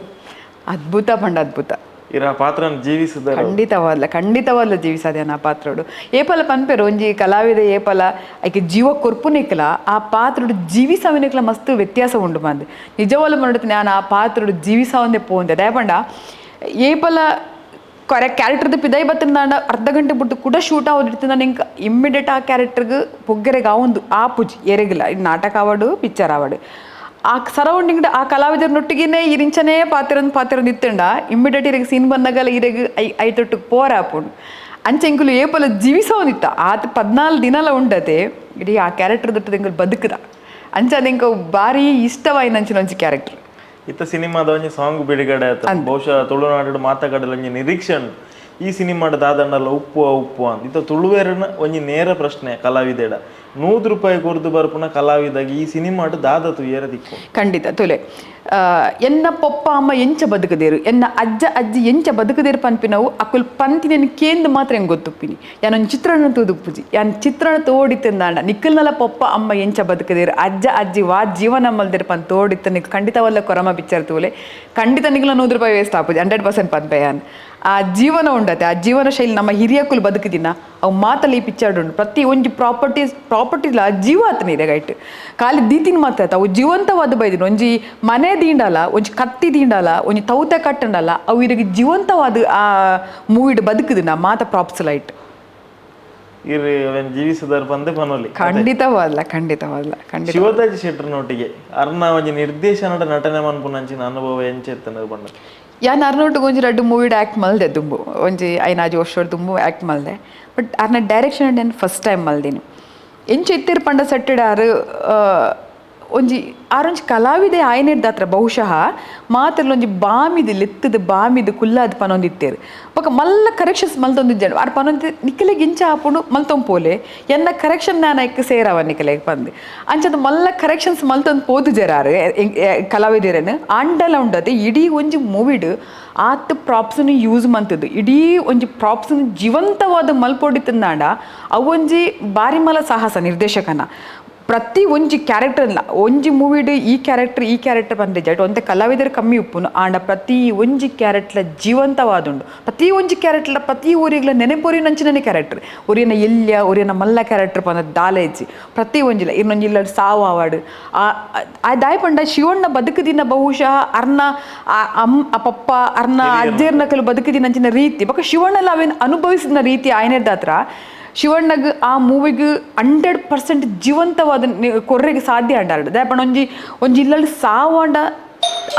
ಅದ್ಭುತ ಪಂಡ ಅದ್ಭುತ. ಇರ ಪಾತ್ರನ ಜೀವಿಸಿದ ಖಂಡಿತವಾದ್ಲ ಖಂಡಿತವಾದ್ಲ ಜೀವಿಸದೆ ಆ ಪಾತ್ರಡು ಏಪಲ ಪನ್ಪೆರು ಒಂಜಿ ಕಲಾವಿದ ಏಪಲ ಐಕೆ ಜೀವ ಕೊರ್ಪುನಿಕ್ಲ ಆ ಪಾತ್ರಡು ಜೀವಿಸವನಿಕ್ಲ ಮಸ್ತ್ ವ್ಯತ್ಯಾಸ ಉಂಡು ಬಂದು ನಿಜವಾಗ್ಲೂ ಮಾಡುತ್ತೆ ನಾನು ಆ ಪಾತ್ರಡು ಜೀವಿಸವಂದೇ ಪೋಂದೆ ದಯಪಂಡ ಏಪಲ ಕೊರೆ ಕ್ಯಾರೆಕ್ಟರ್ದ ಪಿದೈ ಬತ್ತಿನ ಅರ್ಧ ಗಂಟೆ ಬಿಟ್ಟು ಕೂಡ ಶೂಟ್ ಆಗೋದಿರ್ತೀನಿ ನಾನು ಇಂಕ ಇಮ್ಮಿಡಿಯೇಟ್ ಆ ಕ್ಯಾರೆಕ್ಟರ್ಗೆ ಪೊಗ್ಗೆರೆಗೆ ಆ ಒಂದು ಆ ಪುಜಿ ಎರೆಗಿಲ್ಲ ನಾಟಕ ಆವಾಡು ಪಿಕ್ಚರ್ ಆವಾಡು ಆ ಸರೌಂಡಿಂಗ್ ಆ ಕಲಾವಿದರನೊಟ್ಟಿಗೆನೇ ಇರಿಂಚನೇ ಪಾತ್ರ ಪಾತ್ರ ನಿತ್ತಂಡ ಇಮ್ಮಿಡಿಯೇಟ್ ಇರಗೆ ಸೀನ್ ಬಂದಾಗಲ್ಲ ಇರಗೆ I ಐತೊಟ್ಟಿಗೆ ಪೋರ ಆಪುಂಡು ಅಂಚೆ ಇಂಕುಲು ಏಪಲ ಜೀವಿಸೋನಿತ್ತ ಆತ 14 ದಿನಲ ಉಂಡತೆ ಇಡೀ ಆ ಕ್ಯಾರೆಕ್ಟರ್ ದೊಟ್ಟದ ಇಂಕುಲು ಬದುಕದ ಅಂಚೆ ಅದು ಇಂಕ ಭಾರಿ ಇಷ್ಟವಾಯಿನ ಅಂಚಿನ ಒಂಜಿ ಕ್ಯಾರೆಕ್ಟರ್. ಇತ್ತ ಸಿನಿಮಾದ ಒಂಜಿ ಸಾಂಗ್ ಬಿಡುಗಡೆ ಆಯ್ತು ಬಹುಶಃ ತುಳುನಾಡು ಮಾತಾಗಡಲ ಒಂಜಿ ನಿರೀಕ್ಷೆ ಈ ಸಿನಿಮಾದ ದಾದಂಡಲ್ಲ ಉಪ್ಪು ಉಪ್ಪು ಅಂತ ಇತ್ತ ತುಳುವೇರನ ಒಂಜಿ ನೇರ ಪ್ರಶ್ನೆ ಕಲಾವಿದೆಡ 100 ರೂಪಾಯಿ ಕೊರ್ದು ಬರ್ಪುನ ಕಲಾವಿದಾಗಿ ಈ ಸಿನಿಮಾಡು ದಾದ ತುಯರ ದಿಕ್ಕು. ಖಂಡಿತ ತುಲೆ ಎನ್ನ ಪೊಪ್ಪ ಅಮ್ಮ ಎಂಚ ಬದುಕದೇರು ಎನ್ನ ಅಜ್ಜ ಅಜ್ಜಿ ಎಂಚ ಬದುಕದೇರು ಪನ್ಪಿನವು ಅಕುಲ್ ಪಂತಿನ ಕೇಂದ್ರ ಮಾತ್ರ ಹೆಂಗೆ ಗೊತ್ತುಪ್ಪಿನಿ ಯಾನೊಂದು ಚಿತ್ರಣ ತೂದುಪ್ಪುಜಿ ಯಾನ್ ಚಿತ್ರಣ ತೋಡಿತ್ತಂದಾಂಡ ನಿಕ್ಕಲ್ನಲ ಪೊಪ್ಪ ಅಮ್ಮ ಎಂಚ ಬದುಕದೇರು ಅಜ್ಜ ಅಜ್ಜಿ ವಾ ಜೀವನ ಮಲ್ದೇರು ಪನ್ ತೋಡಿತ್ತ ನಿಕ್ ಖಂಡಿತವಲ್ಲ ಕೊರಮ ಪಿಕ್ಚರ್ ತೂಲೆ ಖಂಡಿತ ನಿಕ್ಲ 100 ರೂಪಾಯಿ ವೇಸ್ಟ್ ಆಪುಜಿ 100% ಪನ್ಪೆ ಯಾನ್. ಆ ಜೀವನ ಉಂಡತೆ ಆ ಜೀವನ ಶೈಲಿ ನಮ್ಮ ಹಿರಿಯಕ್ಕುಲು ಬದುಕಿದಿನ ಅವು ಮಾತಲ್ಲಿ ಈ ಪಿಕ್ಚರ್ ಉಂಡು ಪ್ರತಿ ಒಂಜಿ ಪ್ರಾಪರ್ಟಿಲ ಜೀವ ಆತನ ಇದೆ ಗೈಟ್ ಖಾಲಿ ದೀತಿನ ಮಾತ್ರ ಅವು ಜೀವಂತವಾದ ಬೈದಿನ ಒಂಜಿ ಮನೆ ದಿಂಡಲ್ಲ ಒಂಜಿ ಕತ್ತಿ ದಿಂಡಲ್ಲ ಒಂಜಿ ತೌತೆ ಕಟ್ಟಂಡಲ್ಲ ಅವು ಇರಿಗೆ ಜೀವಂತವಾದ ಆ ಮೂವಿಡ್ ಬದುಕುದಿನ ಮಾತ ಪ್ರಾಪ್ಸ್ ಲೈಟ್ ಖಂಡಿತವಾದಲ್ಲ ಖಂಡಿತವಾದಲ್ಲ ಖಂಡಿತ. ಶಿವರಾಜ್ ಶೆಟ್ಟರ್ನೊಟ್ಟಿಗೆ ಅರ್ನ ಒಂಜಿ ನಿರ್ದೇಶನದ ನಟನೆ ಮನ್ಪುನಂಚಿನ ಅನುಭವ ಎಂಚೆತ್ತನ ಬಣ್ಣ ಯಾನ್ ಅರ್ನೋಟು ಒಂಜಿ ರಡ್ಡು ಮೂವಿಡ್ ಆ್ಯಕ್ಟ್ ಮಲ್ದೆ ದುಂಬು ಒಂಜಿ ಐನಾಜಿ ವರ್ಷ ದುಂಬು ಆ್ಯಕ್ಟ್ ಮಲ್ದೆ ಬಟ್ ಅರ್ನ ಡೈರೆಕ್ಷನ್ ನಾನು ಫಸ್ಟ್ ಟೈಮ್ ಮಲ್ದಿನಿ ಎಂಚ ಇತ್ತಿರ್ ಪಂಡ ಸೆಟ್ಟೆಡ್ ಆರು ಒಂಜಿ ಆರೊಂಜಿ ಕಲಾವಿದೆ ಆಯ್ನಿರ್ದಾತ್ರ ಬಹುಶಃ ಮಾತ್ರಲೊಂಜಿ ಬಾಮಿದು ಲೆತ್ತದ ಬಾಮಿದು ಕುಲ್ಲಾದ ಪನೊಂದಿತ್ತೇರು ಬೊಕ ಮಲ್ಲ ಕರೆಕ್ಷನ್ಸ್ ಮಲ್ತೊಂದಿಜ್ಜಾಂಡ್ ಆರ್ ಪನೊಂದು ನಿಕ್ಕಲೆಗ್ ಇಂಚ ಆಪುಂಡು ಮಲ್ತೊಂದು ಪೋಲೆ ಎನ್ನ ಕರೆಕ್ಷನ್ ನಾನು ಐಕ್ ಸೇರವ ನಿಕ್ಕಲೆಗ್ ಪಂದ್ ಅಂಚದ ಮಲ್ಲ ಕರೆಕ್ಷನ್ಸ್ ಮಲ್ತೊಂದು ಪೋದು ಜರಾರು ಕಲಾವಿದರನ್ನು ಆಂಡಲ ಉಂಡತೆ ಇಡೀ ಒಂಜಿ ಮೂವಿಡ್ ಆತ್ ಪ್ರಾಪ್ಸ್ನು ಯೂಸ್ ಮಂತದ್ದು ಇಡೀ ಒಂಜಿ ಪ್ರಾಪ್ಸ್ನು ಜೀವಂತವಾದ ಮಲ್ಪೊಡಿತ್ತಂದಾಂಡ ಅವೊಂಜಿ ಬಾರಿ ಮಲ ಸಾಹಸ ನಿರ್ದೇಶಕನ ಪ್ರತಿ ಒಂಜಿ ಕ್ಯಾರೆಕ್ಟರ್ ಇಲ್ಲ ಒಂಜಿ ಮೂವಿಡ್ ಈ ಕ್ಯಾರೆಕ್ಟರ್ ಈ ಕ್ಯಾರೆಕ್ಟರ್ ಬಂದ್ರೆ ಜಟ್ ಒಂತೆ ಕಲಾವಿದರು ಕಮ್ಮಿ ಉಪ್ಪುನು ಆಂಡ ಪ್ರತಿ ಒಂಜಿ ಕ್ಯಾರೆಕ್ಟರ್ ಜೀವಂತವಾದುಂಡು ಪ್ರತಿ ಒಂಜಿ ಕ್ಯಾರೆಕ್ಟರ್ ಪ್ರತಿ ಊರಿಗ್ಲ ನೆನೆಪೊರಿ ನಂಚಿನ ಕ್ಯಾರೆಕ್ಟರ್ ಒರಿಯನ ಎಲ್ಯ ಒರಿಯನ ಮಲ್ಲ ಕ್ಯಾರೆಕ್ಟರ್ ಪಂದ ದಾಲೇಜಿ ಪ್ರತಿ ಒಂಜಿಲ ಇನ್ನೊಂಜಿ ಇಲ್ಲ ಸಾವು ಆವಾಡು ಆ ದಾಯ ಪಂಡ ಶಿವಣ್ಣ ಬದುಕುದಿನ ಬಹುಶಃ ಅರ್ನ ಆ ಪಪ್ಪ ಅರ್ನ ಅಜ್ಜೇರ್ನಕಲು ಬದುಕುದಿನ ಅಂಚಿನ ರೀತಿ ಬೊಕ ಶಿವಣ್ಣಲ್ಲ ಅವೇನು ಅನುಭವಿಸಿದ ರೀತಿ ಆಯನೇದಾತ್ರ ಶಿವಣ್ಣಗ್ ಆ ಮೂವಿಗೆ 100% ಜೀವಂತವಾದ ಕೊರ್ರೆಗೆ ಸಾಧ್ಯ ಅಂಡಾರಡು ದಾಯಪಂಡ ಒಂಜಿ ಒಂಜಿ ಇಲ್ಲಲ್ಲಿ ಸಾವಾಂಡ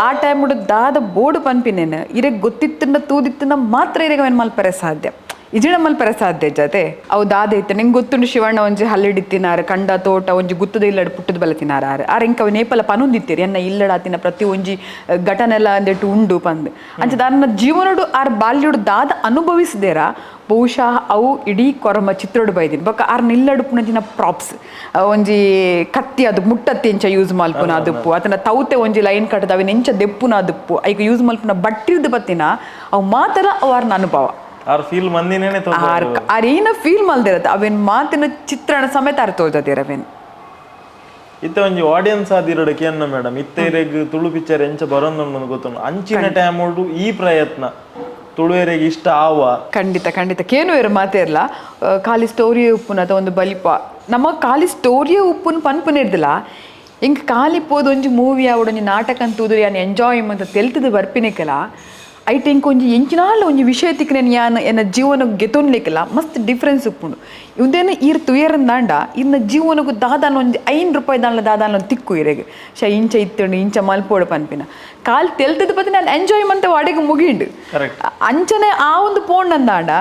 ಆ ಟೈಮ್ ದಾದ ಬೋರ್ಡ್ ಪನ್ಪಿನೇನು ಇರೆಗ್ ಗೊತ್ತಿತ್ತನ್ನ ತೂದಿತ್ತನ್ನ ಮಾತ್ರ ಇರೆಗ್ ಅವೇನು ಮಲ್ಪರೆ ಸಾಧ್ಯ ಇಜಿಣ ಮಲ್ಪರೆ ಸಾಧ್ಯ ಜತೆ ಅವು ದಾದ ಇತ್ತು ನಿಂಗೆ ಗೊತ್ತುಂಡು ಶಿವಣ್ಣ ಒಂಜಿ ಹಲ್ಲಿಡಿತ್ತಿನಾರು ಕಂಡ ತೋಟ ಒಂಜಿ ಗುತ್ತದ ಇಲ್ಲಡ್ ಪುಟ್ಟದ ಬಲ ತಿನ್ನಾರ ಆರು ಇಂಕ ಅವು ನೇಪಲ ಪನೊಂದಿತ್ತೀರಿ ಎನ್ನ ಇಲ್ಲಡಾತಿನ ಪ್ರತಿ ಒಂಜಿ ಘಟನೆಲ್ಲ ಅಂದೆಟ್ಟು ಉಂಡು ಪಂದ್ ಅಂಚ ದಾರನ ಜೀವನಡು ಆರ್ ಬಾಲ್ಯಡು ದಾದ ಅನುಭವಿಸಿದೇರ ಬಹುಶಃ ಅವು ಇಡೀ ಕೊರಮ ಚಿತ್ರಡು ಬೈದಿನಿ ಬೊಕ ಆರ್ ನಿಲ್ಲಡುಪುನಂಚಿನ ಪ್ರಾಪ್ಸ್ ಒಂಜಿ ಕತ್ತಿ ಅದು ಮುಟ್ಟತ್ತಿ ಎಂಚ ಯೂಸ್ ಮಲ್ಪುನ ಅದುಪ್ಪು ಅದನ್ನ ತೌತೆ ಒಂಜಿ ಲೈನ್ ಕಟ್ಟದ ಅವಿನ ಎಂಚ ದೆಪ್ಪುನ ಅದುಪ್ಪು ಐಕ ಯೂಸ್ ಮಲ್ಪುನ ಬಟ್ಟಿರ್ದು ಬತ್ತಿನ ಅವು ಮಾತ್ರ ಅವಾರ್ನ ಅನುಭವ ಆರ್ ಫೀಲ್ ಮಂದಿನೇನೆ ಆರ್ ಆರ್ ಏನ ಫೀಲ್ ಮಲ್ದಿರತ್ತೆ ಅವೇನ್ ಮಾತಿನ ಚಿತ್ರಣ ಸಮೇತ ಆರ್ ತೋಜದಿರ ಅವೇನ್ ಇತ್ತ ಒಂಜಿ ಆಡಿಯನ್ಸ್ ಆದಿರಡು ಕೇನ್ನ ಮೇಡಮ್ ಇತ್ತ ಇರೆಗ್ ತುಳು ಪಿಕ್ಚರ್ ಎಂಚ ಬರೋಂದುಂಡು ಗೊತ್ತುಂಡು ಅಂಚಿನ ಟೈಮ್ ಈ ಪ್ರಯತ್ನ ತುಳುವೆರೆಗ್ ಇಷ್ಟ ಆವ ಖಂಡಿತ ಖಂಡಿತ ಕೇನು ಇರ ಮಾತೇ ಇರಲ್ಲ ಖಾಲಿ ಸ್ಟೋರಿಯೇ ಉಪ್ಪುನ ಅಥವಾ ಒಂದು ಬಲಿಪ ನಮ್ಮ ಖಾಲಿ ಸ್ಟೋರಿಯೇ ಉಪ್ಪುನ ಪನ್ಪುನ ಇರ್ದಿಲ್ಲ ಇಂಕ್ ಖಾಲಿ ಪೋದು ಒಂಜಿ ಮೂವಿ ಆವಡು ಒಂಜಿ ನಾಟಕ ಅಂತ ತೂದ್ರೆ ಯಾನ್ ಎಂಜಾಯ್ ಅಂತ ತೆಲ್ತದ ಬರ್ಪಿನಿಕಲ ಐಟ್ ಇಂಕ್ ಒಂಜಿ ಎಂಚಿನಾಲ ಒಂಜಿ ವಿಷಯ ತಿಕ್ಕನೆ ಯಾನ್ ಎನ್ನ ಜೀವನ ಗೆತೊನ್ಲಿಕ್ಕಲ್ಲ ಮಸ್ತ್ ಡಿಫ್ರೆನ್ಸ್ ಉಪ್ಪುಂಡು ಇಂದೇನು ಈರ್ ತುಯರಂದಾಂಡ ಇನ್ನ ಜೀವನಕ್ಕೂ ದಾದಾನ ಒಂಜಿ 5 ರೂಪಾಯಿ ದಾನ್ಲ ದಾದಾನ ಒಂದು ತಿಕ್ಕು ಇರೆಗ್ ಶ ಇಂಚ ಇತ್ತುಂಡು ಇಂಚ ಮಲ್ಪೋಡು ಪನ್ಪಿನ ಕಾಲ್ ತೆಲ್ತದ ಪತಿ ನಾನು ಎಂಜಾಯ್ ಮಂತ ವಾಡೆಗೆ ಮುಗಿಂಡು ಅಂಚನೆ ಆ ಒಂದು ಪೋಂಡಂದಾಂಡ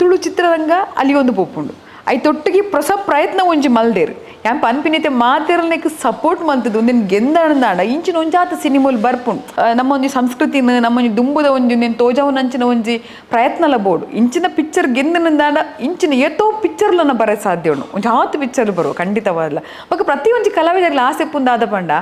ತುಳು ಚಿತ್ರರಂಗ ಅಲ್ಲಿ ಒಂದು ಪೋಪುಂಡು I ತೊಟ್ಟಿಗೆ ಪ್ರಸ ಪ್ರಯತ್ನ ಒಂಜಿ ಮಲ್ದೇರು ಯಾನ್ ಪನ್ಪಿನಿತೆ ಮಾತೆರನೆಕ್ ಸಪೋರ್ಟ್ ಮಲ್ತದ್ದು ಒಂದಿನ ಗೆಂದಾಣಂದಾಂಡ ಇಂಚಿನ ಒಂಜಾತ ಸಿನಿಮೋಲ್ ಬರ್ಪುಂಡು ನಮ್ಮ ಒಂಜಿ ಸಂಸ್ಕೃತಿನ ನಮ್ಮ ಒಂಜಿ ದುಂಬುದ ಒಂಜಿ ಒಂದಿನ ತೋಜಾವನಂಚಿನ ಒಂಜಿ ಪ್ರಯತ್ನಲ ಬೋಡು ಇಂಚಿನ ಪಿಕ್ಚರ್ ಗೆಂದನಂದಾಂಡ ಇಂಚಿನ ಏತೋ ಪಿಕ್ಚರ್ಲನ ಬರ ಸಾಧ್ಯ ಉಂಡು ಒಂಜಿ ಆತು ಪಿಕ್ಚರ್ ಬರುವ ಖಂಡಿತವಾದಲ್ಲ ಬೊಕ ಪ್ರತಿ ಒಂಜಿ ಕಲಾವಿದರ್ಲ ಆಸೆ ಪುಂದಾದ ಪಂಡ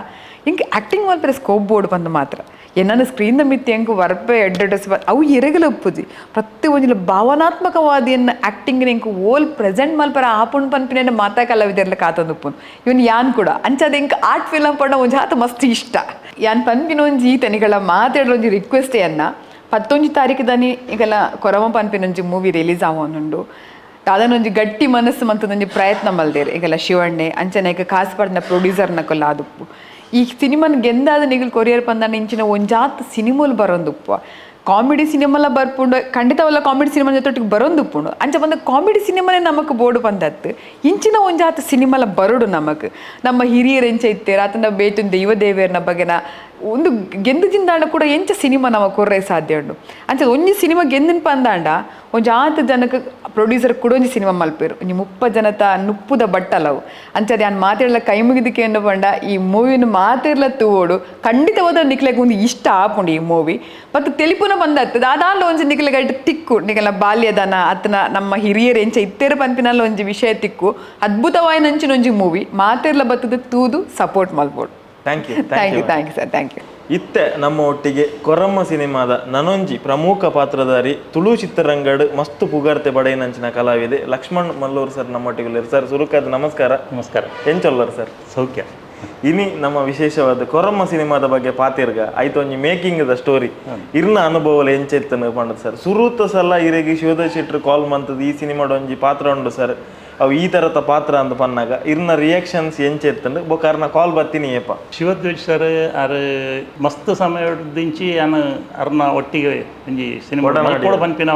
ಇಂಕ್ ಆಕ್ಟಿಂಗ್ ಮಲ್ಪರೆ ಸ್ಕೋಪ್ ಬೋರ್ಡ್ ಬಂದು ಮಾತ್ರ ಏನನ್ನ ಸ್ಕ್ರೀನ್ ಮಿತ್ತಿ ಎಂಕ್ ವರ್ಪೆ ಎಡ್ಡೆಡ್ಸ್ ಅವು ಎರೆಗಲ ಉಪ್ಪುಜಿ ಪ್ರತಿ ಒಂಜಿಲ ಭಾವನಾತ್ಮಕವಾದ ಆಕ್ಟಿಂಗ್ ಎಂಕ್ ಓಲ್ ಪ್ರೆಸೆಂಟ್ ಮಲ್ಪರ ಆಪುಣ್ ಪನ್ಪಿನ ಮಾತಾ ಕಲಾವಿದರ್ಲ ಕಾತೊಂದು ಉಪ್ಪುನು ಇವನ್ ಯಾನ್ ಕೂಡ ಅಂಚದ ಎಂಕ್ ಆರ್ಟ್ ಫಿಲಮ್ ಪಂಡ ಒಂಜಿ ಆತ ಮಸ್ತ್ ಇಷ್ಟ ಯಾನ್ ಪನ್ಪಿನ ಒಂಜಿ ತನಿಗಳ ಮಾತಾಡೋ ಒಂಜಿ ರಿಕ್ವೆಸ್ಟ್ ಅನ್ನ ಪತ್ತೊಂಜಿ ತಾರೀಕು ದಾನಿ ಈಗೆಲ್ಲ ಕೊರಮ ಪನ್ಪಿನೊಂಜಿ ಮೂವಿ ರಿಲೀಸ್ ಆವೊಂದುಂಡು. ದಾದನೊಂಜಿ ಗಟ್ಟಿ ಮನಸ್ಸು ಮಂತದೊಂಜಿ ಪ್ರಯತ್ನ ಮಲ್ದೇರು ಈಗೆಲ್ಲ ಶಿವಣ್ಣೆ ಅಂಚನೆ ಈಗ ಕಾಸು ಪಡ್ನ ಪ್ರೊಡ್ಯೂಸರ್ನ ಕೊಲ್ಲ ಆದುಪ್ಪು. ಈ ಸಿನಿಮಾನ ಗೆಂದಾದ ನಿಗಲ್ ಕೊರಿಯರ್ ಪಂದಾಂಡ ಇಂಚಿನ ಒಂಜಾತ್ ಸಿನಿಮೋಲು ಬರೋಂದುಪ್ಪು. ಕಾಮಿಡಿ ಸಿನಿಮಾಲ ಬರ್ಪುಂಡು, ಖಂಡಿತವಲ್ಲ ಕಾಮಿಡಿ ಸಿನಿಮಾ ಜೊತೆಗೆ ಬರೋಂದುಪ್ಪುಂಡು. ಅಂಚ ಬಂದ ಕಾಮಿಡಿ ಸಿನಿಮಾನೇ ನಮಕ್ ಬೋಡು ಪಂದತ್ತು ಇಂಚಿನ ಒಂಜಾತ್ ಸಿನಿಮಾಲ ಬರೋಡು ನಮಕ್. ನಮ್ಮ ಹಿರಿಯರು ಎಂಚ ಇತ್ತೇರು ಆತನ ಬೇತುನ್ ದೈವ ದೇವೇರ್ನ ಬಗೆನ ಒಂದು ಗೆಂದು ಜಿಂದಾಂಡ ಕೂಡ ಎಂಚ ಸಿನಿಮಾ ನಮ ಕೊರ್ರೆ ಸಾಧ್ಯ ಉಂಡು. ಅಂಚ ಒಂಜಿ ಸಿನಿಮಾ ಗೆಂದಿನ ಪಂದಾಂಡ ಒಂಜಿ ಆತ ಜನಕ್ಕೆ ಪ್ರೊಡ್ಯೂಸರ್ ಕೂಡ ಒಂಜಿ ಸಿನಿಮಾ ಮಲ್ಪೇರು ಒಂಜಿ 30 ಜನತ ನುಪ್ಪುದ ಬಟ್ಟಲವು. ಅಂಚ ಯಾನ್ ಮಾತೆರ್ಲ ಕೈ ಮುಗಿದಕ್ಕೆ ಏನು ಪಂಡ ಈ ಮೂವಿನ ಮಾತೆರ್ಲ ತೂವೋಡು ಖಂಡಿತವಾದ ನಿಕ್ಲೆಗ್ ಒಂದು ಇಷ್ಟ ಆಪುಂಡು ಈ ಮೂವಿ. ಮತ್ತು ತೆಲಿಪುನ ಬಂದತ್ತು ದಾದಾಂಡ ಒಂಜಿ ನಿಕ್ಲೆಗ್ ಐಟ್ ತಿಕ್ಕು ನಿಕಲ್ನ ಬಾಲ್ಯದನ ಅತ್ತನ ನಮ್ಮ ಹಿರಿಯರು ಎಂಚ ಇತ್ತೇರು ಪನ್ಪಿನಲ್ಲ ಒಂಜಿ ವಿಷಯ ತಿಕ್ಕು ಅದ್ಭುತವಾಯಿನಂಚಿನ ಒಂಜಿ ಮೂವಿ ಮಾತೆರ್ಲ ಬತ್ತದ ತೂದು support ಮಲ್ಪೋಡು. Thank you. Thank you, thank you sir, thank you. ಇತ್ತೆ ನಮ್ಮ ಒಟ್ಟಿಗೆ ಕೊರಮ್ಮ ಸಿನಿಮಾದ ನನೊಂಜಿ ಪ್ರಮುಖ ಪಾತ್ರಧಾರಿ ತುಳು ಚಿತ್ರರಂಗಡ್ ಮಸ್ತ್ ಪುಗಾರ್ತೆ ಪಡೆಯಿನಂಚಿನ ಕಲಾವಿದೆ ಲಕ್ಷ್ಮಣ್ ಮಲ್ಲೂರು ಸರ್ ನಮ್ಮೊಟ್ಟಿಗೆ. ಸರ್ ಸುರುಕಾದ ನಮಸ್ಕಾರ. ನಮಸ್ಕಾರ. ಎಂಚೊಲ್ಲರ್ ಸರ್? ಸೌಖ್ಯ. ಇನಿ ನಮ್ಮ ವಿಶೇಷವಾದ ಕೊರಮ್ಮ ಸಿನಿಮಾದ ಬಗ್ಗೆ ಪಾತಿರ್ಗ ಆಯ್ತು ಒಂಜಿ making the story ಇರ್ನ ಅನುಭವ ಎಂಚೆತ್ತನು ಪಂಡದು ಸರ್. ಸುರುತ ಸಲ ಇರೆಗೆ ಶಿವದ ಶೆಟ್ರು ಕಾಲ್ ಮಂತದ ಈ ಸಿನಿಮಾದ ಒಂಜಿ ಪಾತ್ರ ಉಂಡು ಸರ್, ಅವು ಈ ತರದ ಪಾತ್ರ ಅಂತ ಪನ್ನಾಗ ಇರ್ನ ರಿಯಾಕ್ಷನ್ಸ್ ಎಂಚೆತ್ತಂಡು ಬೊಕ ಅರ್ನ ಕಾಲ್ ಬತ್ತೀನಿ ಏಪ. ಶಿವದ್ವೇಷ್ ಸರ್ ಆರ್ ಮಸ್ತ್ ಸಮಯದಿಂಚಿ ಯಾನ್ ಅರ್ನ ಒಟ್ಟಿಗೆ ಒಂಜಿ ಸಿನಿಮಾ ಮಲ್ಪೋಡು ಪನ್ಪಿನ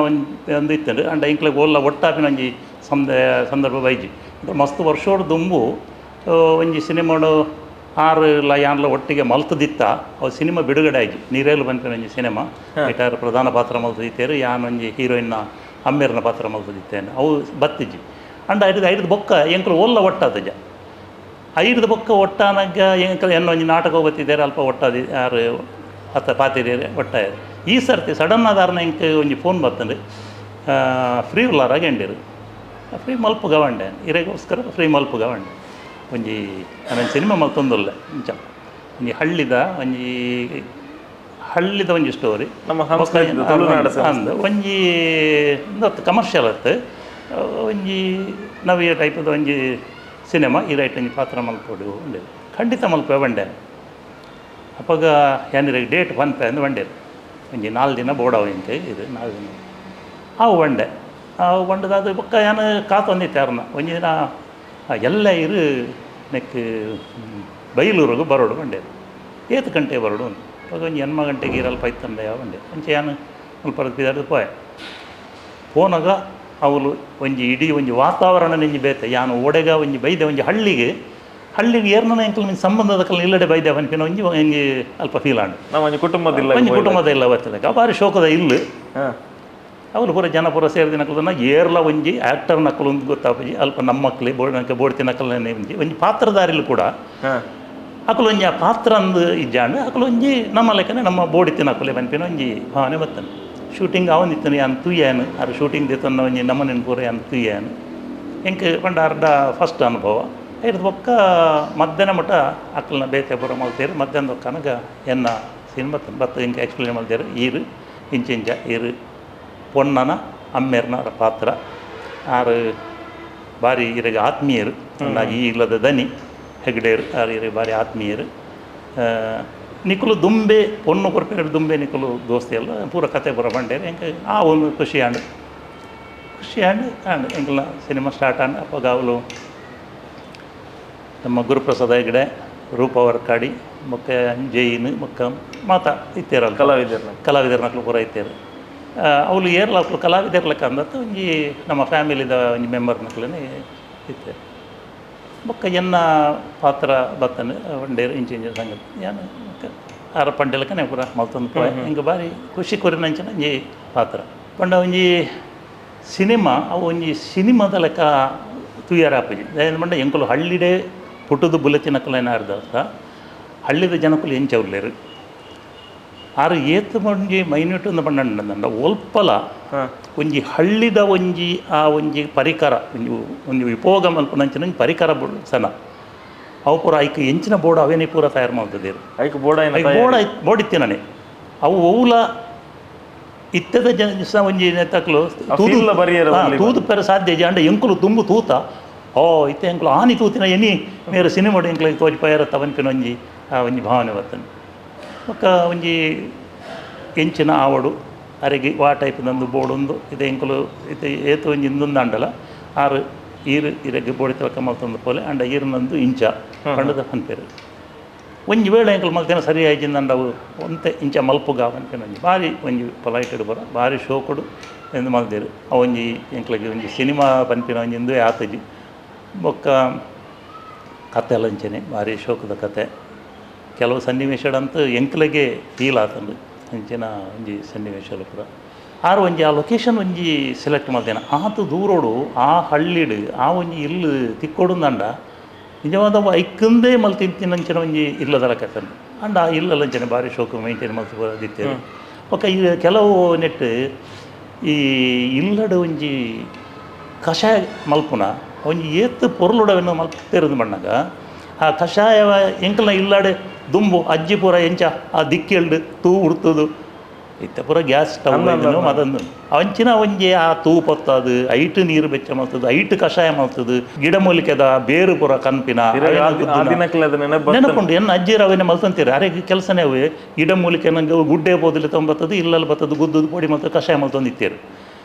ಒಂದು ಇತ್ತಂಡು. ಅಂಡ ಇಂಕ್ಲೆಗ್ ಓಲ್ಲ ಒಟ್ಟಾಪಿನ ಒಂಜಿ ಸಂದರ್ಭ ಬೈಜಿ ಮಸ್ತ್ ವರ್ಷೋಡು ದುಂಬು ಒಂಜಿ ಸಿನಿಮಾಡು ಆರು ಲ ಯಾನ್ಲ ಒಟ್ಟಿಗೆ ಮಲ್ತದಿತ್ತ. ಅವು ಸಿನಿಮಾ ಬಿಡುಗಡೆ ಆಯ್ತು ನೀರೇಲು ಪನ್ಪಿನ ಒಂಜಿ ಸಿನಿಮಾ ಐಟಾರು ಪ್ರಧಾನ ಪಾತ್ರ ಮಲ್ತದಿತ್ತೇರು, ಯಾನ್ ಒಂಜಿ ಹೀರೋಯಿನ್ನ ಅಮ್ಮೇರ್ನ ಪಾತ್ರ ಮಲ್ತದಿತ್ತೇನೆ ಅವು ಬತ್ತಿಜಿ. ಅಂಡ ಐದು ಐದು ಬೊಕ್ಕ ಎಂಕಲು ಓಲ್ಲ ಒಟ್ಟಾತಜ ಐದು ಬೊಕ್ಕ ಒಟ್ಟಾನಗ ಎಂಕಲು ಎನ್ನ ಒಂಜಿ ನಾಟಕ ಬತ್ತಿದ್ದಾರೆ ಅಲ್ಪ ಒಟ್ಟಾದಿ ಯಾರು ಅತ್ತ ಪಾತಿರಿ ಒಟ್ಟಾಯರು. ಈ ಸರ್ತಿ ಸಡನ್ ಆದಾರನ ಎಂಕ್ ಒಂಜಿ ಫೋನ್ ಬತ್ತಂಡು ಫ್ರೀ ಉಲ್ಲಾರಾಗ ಎಂಡಿರು ಫ್ರೀ ಮಲ್ಪು ಗವಂಡೆ ಇರೆಗೋಸ್ಕರ ಫ್ರೀ ಮಲ್ಪು ಗವಂಡೆ ಒಂಜಿ ನಾನು ಸಿನಿಮಾ ಮಲ್ತೊಂದುಲ್ಲ ಇಂಚ ಒಂಜಿ ಹಳ್ಳಿದ ಒಂಜಿ ಹಳ್ಳಿದ ಒಂಜಿ ಸ್ಟೋರಿ ನಮ್ಮ ಸಂಸ್ಕೃತಿ ಅಂದ್ ಒಂಜಿ ಕಮರ್ಷಿಯಲ್ ಅತ್ತು ಒಂಜಿ ನವಿಯ ಟೈಪದ ಒಂಜಿ ಸಿನಿಮಾ ಈ ರೈಟ್ ಒಂಜಿ ಪಾತ್ರ ಮಲ್ಪೊಡು ಉಂಡೆ ಖಂಡಿತ ಮಲ್ಪೆ ಬಂಡೆ. ಅಪ್ಪಗ ಏನಿರ ಡೇಟ್ ಪನ್ಪೆ ಅಂದು ಬಂಡೇರು ಒಂಜಿ 4 ದಿನ ಬೋಡವ ಇಂಕ ಇದು 4 ದಿನ ಅವು ಬಂಡೆ ಅವು ಬಂಡದ ಅದು ಬೊಕ್ಕ ಏನು ಕಾತೊಂದಿತ್ತು ಯಾರನ್ನ ಒಂಜಿ ದಿನ ಎಲ್ಲ ಇರು ನೆಕ್ ಬೈಲೂರಿಗೆ ಬರೋಡು ಬಂಡೇರು ಏತು ಗಂಟೆ ಬರೋಡು ಅವಾಗ ಒಂಜಿ 8 ಗಂಟೆಗೆ ಇರಲ್ಪ ಇತ್ತಂದೆ ಬಂಡೆ ಅಂಚೆ ಏನು ಮುಲ್ಪ ಪೋಯೆ ಪೋನಾಗ ಅವಳು ಒಂಜಿ ಇಡೀ ಒಂಜಿ ವಾತಾವರಣ ನೆಂಜಿ ಬೇತೆ ಯಾನು ಓಡೆಗ ಒಂಜಿ ಬೈದೆ ಒಂಜಿ ಹಳ್ಳಿಗೆ ಹಳ್ಳಿಗೆ ಏರ್ನ ಎಂಕಲ್ ಮೀನ್ ಸಂಬಂಧದ ಕಲ್ ಇಲ್ಲಡೆ ಬೈದೆ ಪನ್ಪಿನ ಒಂಜಿ ಒಂಜಿ ಅಲ್ಪ ಫೀಲ್ ಆಂಡ್ ನಮ್ಮ ಒಂಜಿ ಕುಟುಂಬದಿಲ್ಲ ಒಂಜಿ ಕುಟುಂಬದ ಇಲ್ಲ ಬರ್ತದೆ ಬಾರಿ ಶೋಕದ ಇಲ್ಲು. ಅವಳು ಪೂರ ಜನ ಪೂರ ಸೇರಿದ ನಕಲನ್ನ ಏರ್ಲ ಒಂಜಿ ಆ್ಯಕ್ಟರ್ ನಕಲು ಒಂದು ಗೊತ್ತಾಪಜಿ ಅಲ್ಪ ನಮ್ಮ ಮಕ್ಳಿ ಬೋರ್ಡ್ ಬೋಡ್ತಿ ನಕಲನೆ ಒಂಜಿ ಒಂಜಿ ಪಾತ್ರಧಾರಿಲು ಕೂಡ ಅಕಲು ಒಂಜಿ ಆ ಪಾತ್ರ ಅಂದು ಇಜ್ಜಾಂಡ್ ಅಕಲು ಒಂಜಿ ನಮ್ಮ ಲೆಕ್ಕನೆ ನಮ್ಮ ಬೋಡಿತಿ ನಕಲೆ ಪನ್ಪಿನ ಒಂಜಿ ಭಾವನೆ ಬತ್ತಾನೆ. ಶೂಟಿಂಗ್ ಅವನಿತ್ತನು ಯಾನ್ ತುಯ್ಯಾನು ಆರು ಶೂಟಿಂಗ್ ದೇತನ್ನ ಒಂಜಿ ನಮ್ಮನೆನ್ ಪೂರ ಯಾನ್ ತುಯ್ಯಾನು ಎಂಕ್ ಪಂಡ ಅರ್ಧ ಫಸ್ಟ್ ಅನುಭವ. ಐದು ಬೊಕ್ಕ ಮಧ್ಯಾಹ್ನ ಮಟ್ಟ ಅಕ್ಕಲ್ನ ಬೇತೆ ಪೂರ ಮಲ್ತೇರು ಮಧ್ಯಾಹ್ನ ಕನಗ ಎನ್ನ ಸೀನ್ ಬತ್ತ ಬತ್ತ ಎಂಕ್ ಎಕ್ಸ್ಪ್ಲೇನ್ ಮಲ್ತೇರು ಈರು ಇಂಚಿಂಚ ಈರು ಪೊನ್ನನ ಅಮ್ಮೇರ್ನ ಪಾತ್ರ ಆರು ಬಾರಿ ಇರಗ ಆತ್ಮೀಯರು ಈ ಇಲ್ಲದ ದನಿ ಹೆಗ್ಡೇರು ಆರು ಇರಗ ಬಾರಿ ಆತ್ಮೀಯರು. ನಿಕುಲು ದುಂಬೆ ಪೊಣ್ಣು ಕೊರ್ಪಿನ ದುಂಬೆ ನಿಕುಲು ದೋಸ್ತಿ ಎಲ್ಲ ಪೂರ ಕತೆ ಪೂರ ಬಂಡೇರು ಎಂಕ ಆ ಒಂದು ಖುಷಿ ಆಂಡ್ ಖುಷಿ ಆಂಡ್ ಆಂಡ್ ಎಂಕಲ್ನ ಸಿನಿಮಾ ಸ್ಟಾರ್ಟ್ ಆಂಡ್. ಅಪ್ಪ ಅವಳು ನಮ್ಮ ಗುರುಪ್ರಸಾದ ಹೆಗ್ಡೆ ರೂಪ ವರ್ಕಾಡಿ ಮೊಕ್ಕ ಜೈನ್ ಮೊಕ್ಕ ಮಾತಾ ಇತ್ತೇರಲ್ಲ ಕಲಾವಿದರ್ನ ಕಲಾವಿದರ್ನಕ್ಲು ಪೂರ ಇತ್ತೇರು. ಅವಳು ಏರ್ಲ ಅಕ್ಲು ಕಲಾವಿದರ್ ಲೆಕ್ಕ ಅಂದತ್ತು ಒಂಜಿ ನಮ್ಮ ಫ್ಯಾಮಿಲಿದ ಒಂಜಿ ಮೆಂಬರ್ ನಕ್ಲನೆ ಇತ್ತೇರು. ಬೊಕ್ಕ ಎನ್ನ ಪಾತ್ರ ಬತ್ತನೆ ಒಂಡೇರು ಇಂಚ ಇಂಚ ಸಂಗತಿ ಯಾನು ಆರ ಪಂಡೆಲಕ್ಕನೆ ಪೂರ ಮಲ್ತೊಂದು ಪೋಯೆ ಹಿಂಗೆ ಬಾರಿ ಖುಷಿ ಕೊರಿನಂಚಿನ ಒಂಜಿ ಪಾತ್ರ ಪಂಡ ಒಂಜಿ ಸಿನಿಮಾ ಅವು ಒಂಜಿ ಸಿನಿಮಾದ ಲೆಕ್ಕ ತೂಯರ ಆಪುಜಿ ದಾಯೆ ಪಂಡ ಎಂಕುಲು ಹಳ್ಳಿಡೇ ಪುಟ್ಟುದು ಬುಲೆತಿನಕುಲು ಅರ್ಧ ಹಳ್ಳಿದ ಜನಕುಲು ಎಂಚ ಉಲ್ಲೇರು ಆರು ಏತ್ ಒಂಜಿ ಮೈನ್ಯೂಟ್ ಒಂದು ಪಂಡ ಒಲ್ಪಲ ಒಂಜಿ ಹಳ್ಳಿದ ಒಂಜಿ ಆ ಒಂಜಿ ಪರಿಕರ ಒಂಜಿ ಒಂಜಿ ಉಪಯೋಗ ಮಲ್ಪುನಂಚಿನ ಒಂಜಿ ಪರಿಕರ ಸನ ಅವು ಪೂರ ಐಕ್ ಎಂಚಿನ ಬೋರ್ಡ್ ಅವೇನೇ ಪೂರ ತಯಾರು ಮಾಡ್ತದೇರು ಐಕ್ ಬೋರ್ಡ್ ಐಕ್ ಬೋರ್ಡ್ ಬೋರ್ಡ್ ಇತ್ತಿನನೆ ಅವು ಓವುಲ ಇತ್ತದ ಜನ ಒಂಜಿ ನೆತ್ತಕ್ಲು ತೂದು ಪೆರ ಸಾಧ್ಯ ಅಂಡ ಎಂಕುಲು ತುಂಬು ತೂತ ಓ ಇತ್ತೆ ಎಂಕುಲು ಆನಿ ತೂತಿನ ಎನಿ ಮೇರು ಸಿನಿಮಾ ಎಂಕ್ಲಿಗೆ ತೋಜಿ ಪಯರ ತವನ್ಪಿನ ಒಂಜಿ ಆ ಒಂಜಿ ಭಾವನೆ ಬರ್ತನೆ. ಬೊಕ್ಕ ಒಂಜಿ ಎಂಚಿನ ಆವಡು ಅರೆಗೆ ವಾ ಟೈಪ್ ನಂದು ಬೋರ್ಡೊಂದು ಇದೆ ಎಂಕುಲು ಇತ್ತೆ ಏತು ಒಂಜಿ ಇಂದೊಂದು ಆರು ಈರು ಇರೆಗ್ ಬೋಡಿ ತಲಕ ಮಲ್ತೊಂದು ಪೋಲೆ ಅಂಡ ಈರು ನಂದು ಇಂಚ ಪಂಡದ ಪನ್ಪೇರು ಒಂಜಿ ವೇಳೆ ಎಂಕುಲು ಮಲ್ತೇನೆ ಸರಿ ಆಯ್ಜಿಂದಂಡ ಅವು ಒಂತೆ ಇಂಚ ಮಲ್ಪುಗ ಪನ್ಪಿನ ಒಂಜಿ ಭಾರಿ ಒಂಜಿ ಪೊಲೈಟೆಡ್ ಬರ ಭಾರಿ ಶೋಕುಡು ಎಂದು ಮಲ್ದೇರು. ಅವು ಒಂಜಿ ಎಂಕ್ಲೆಗ್ ಒಂಜಿ ಸಿನಿಮಾ ಪನ್ಪಿನ ಒಂಜಿ ಇಂದುವೆ ಆತಜಿ. ಬೊಕ್ಕ ಕತೆ ಎಲ್ಲ ಅಂಚನೆ ಭಾರಿ ಶೋಕದ ಕತೆ. ಕೆಲವು ಸನ್ನಿವೇಶಡಂತೂ ಎಂಕ್ಲೆಗೆ ಫೀಲ್ ಆತಂದು ಅಂಚಿನ ಒಂಜಿ ಸನ್ನಿವೇಶಲು ಪೂರ. ಆರು ಒಂಜಿ ಆ ಲೊಕೇಶನ್ ಒಂಜಿ ಸೆಲೆಕ್ಟ್ ಮಲ್ತೇನೆ ಆತು ದೂರೋಡು ಆ ಹಳ್ಳಿಡು ಆ ಒಂಜಿ ಇಲ್ಲು ತಿಕ್ಕೊಡುಂದಂಡ ನಿಜವಾದ ಐಕ್ಕಂದೇ ಮಲ್ತಿಂತಿನಂಚಿನ ಒಂಜಿ ಇಲ್ಲದಲ ಕತೆ ಅಂಡ ಆ ಇಲ್ಲಲಂಚನೆ ಭಾರಿ ಶೋಕು ಮೈಂಟೈನ್ ಮಲ್ತು ಬೊಕ್ಕ ಈ ಕೆಲವು ನೆಟ್ ಈ ಇಲ್ಲಡು ಒಂಜಿ ಕಷಾಯ ಮಲ್ಪುನ ಒಂಜಿ ಏತ್ ಪೊರ್ಲುಡವೆನ್ನು ಮಲ್ತೇರುದು ಬಣ್ಣಗ ಆ ಕಷಾಯವ ಎಂಕಲ್ನ ಇಲ್ಲಾಡೆ ದುಂಬು ಅಜ್ಜಿ ಪೂರ ಎಂಚ ಆ ದಿಕ್ಕೆಲ್ಡು ತೂ ಉಡ್ತದು ಇತ್ತೆ ಪೂರ ಗ್ಯಾಸ್ ಸ್ಟವ್ ಮದೊಂದು ಅಂಚಿನ ಒಂಜಿ ಆ ತೂ ಪೊತ್ತದು ಐಟು ನೀರು ಬೆಚ್ಚ ಮಲ್ತದು ಐಟು ಕಷಾಯ ಮಲ್ತದು ಗಿಡಮೂಲಿಕೆದ ಬೇರು ಪೂರ ಕನ್ಪಿನ ನೆನಪುಂಡು. ಎನ್ನ ಅಜ್ಜಿಯರು ಅವೇನೆ ಮಲ್ತಂತೀರಿ ಅರೆ ಕೆಲಸನೇ ಅವೇ ಗಿಡಮೂಲಿಕೆ ನಂಗೆ ಗುಡ್ಡೆ ಬೋದಲಿ ತೊಂಬತ್ತದು ಇಲ್ಲಲ್ಲಿ ಬತ್ತದು ಗುದ್ದದು ಪೊಡಿ ಮಲ್ತದು ಕಷಾಯ ಮಲ್ತೊಂದು ಇತ್ತೀರು.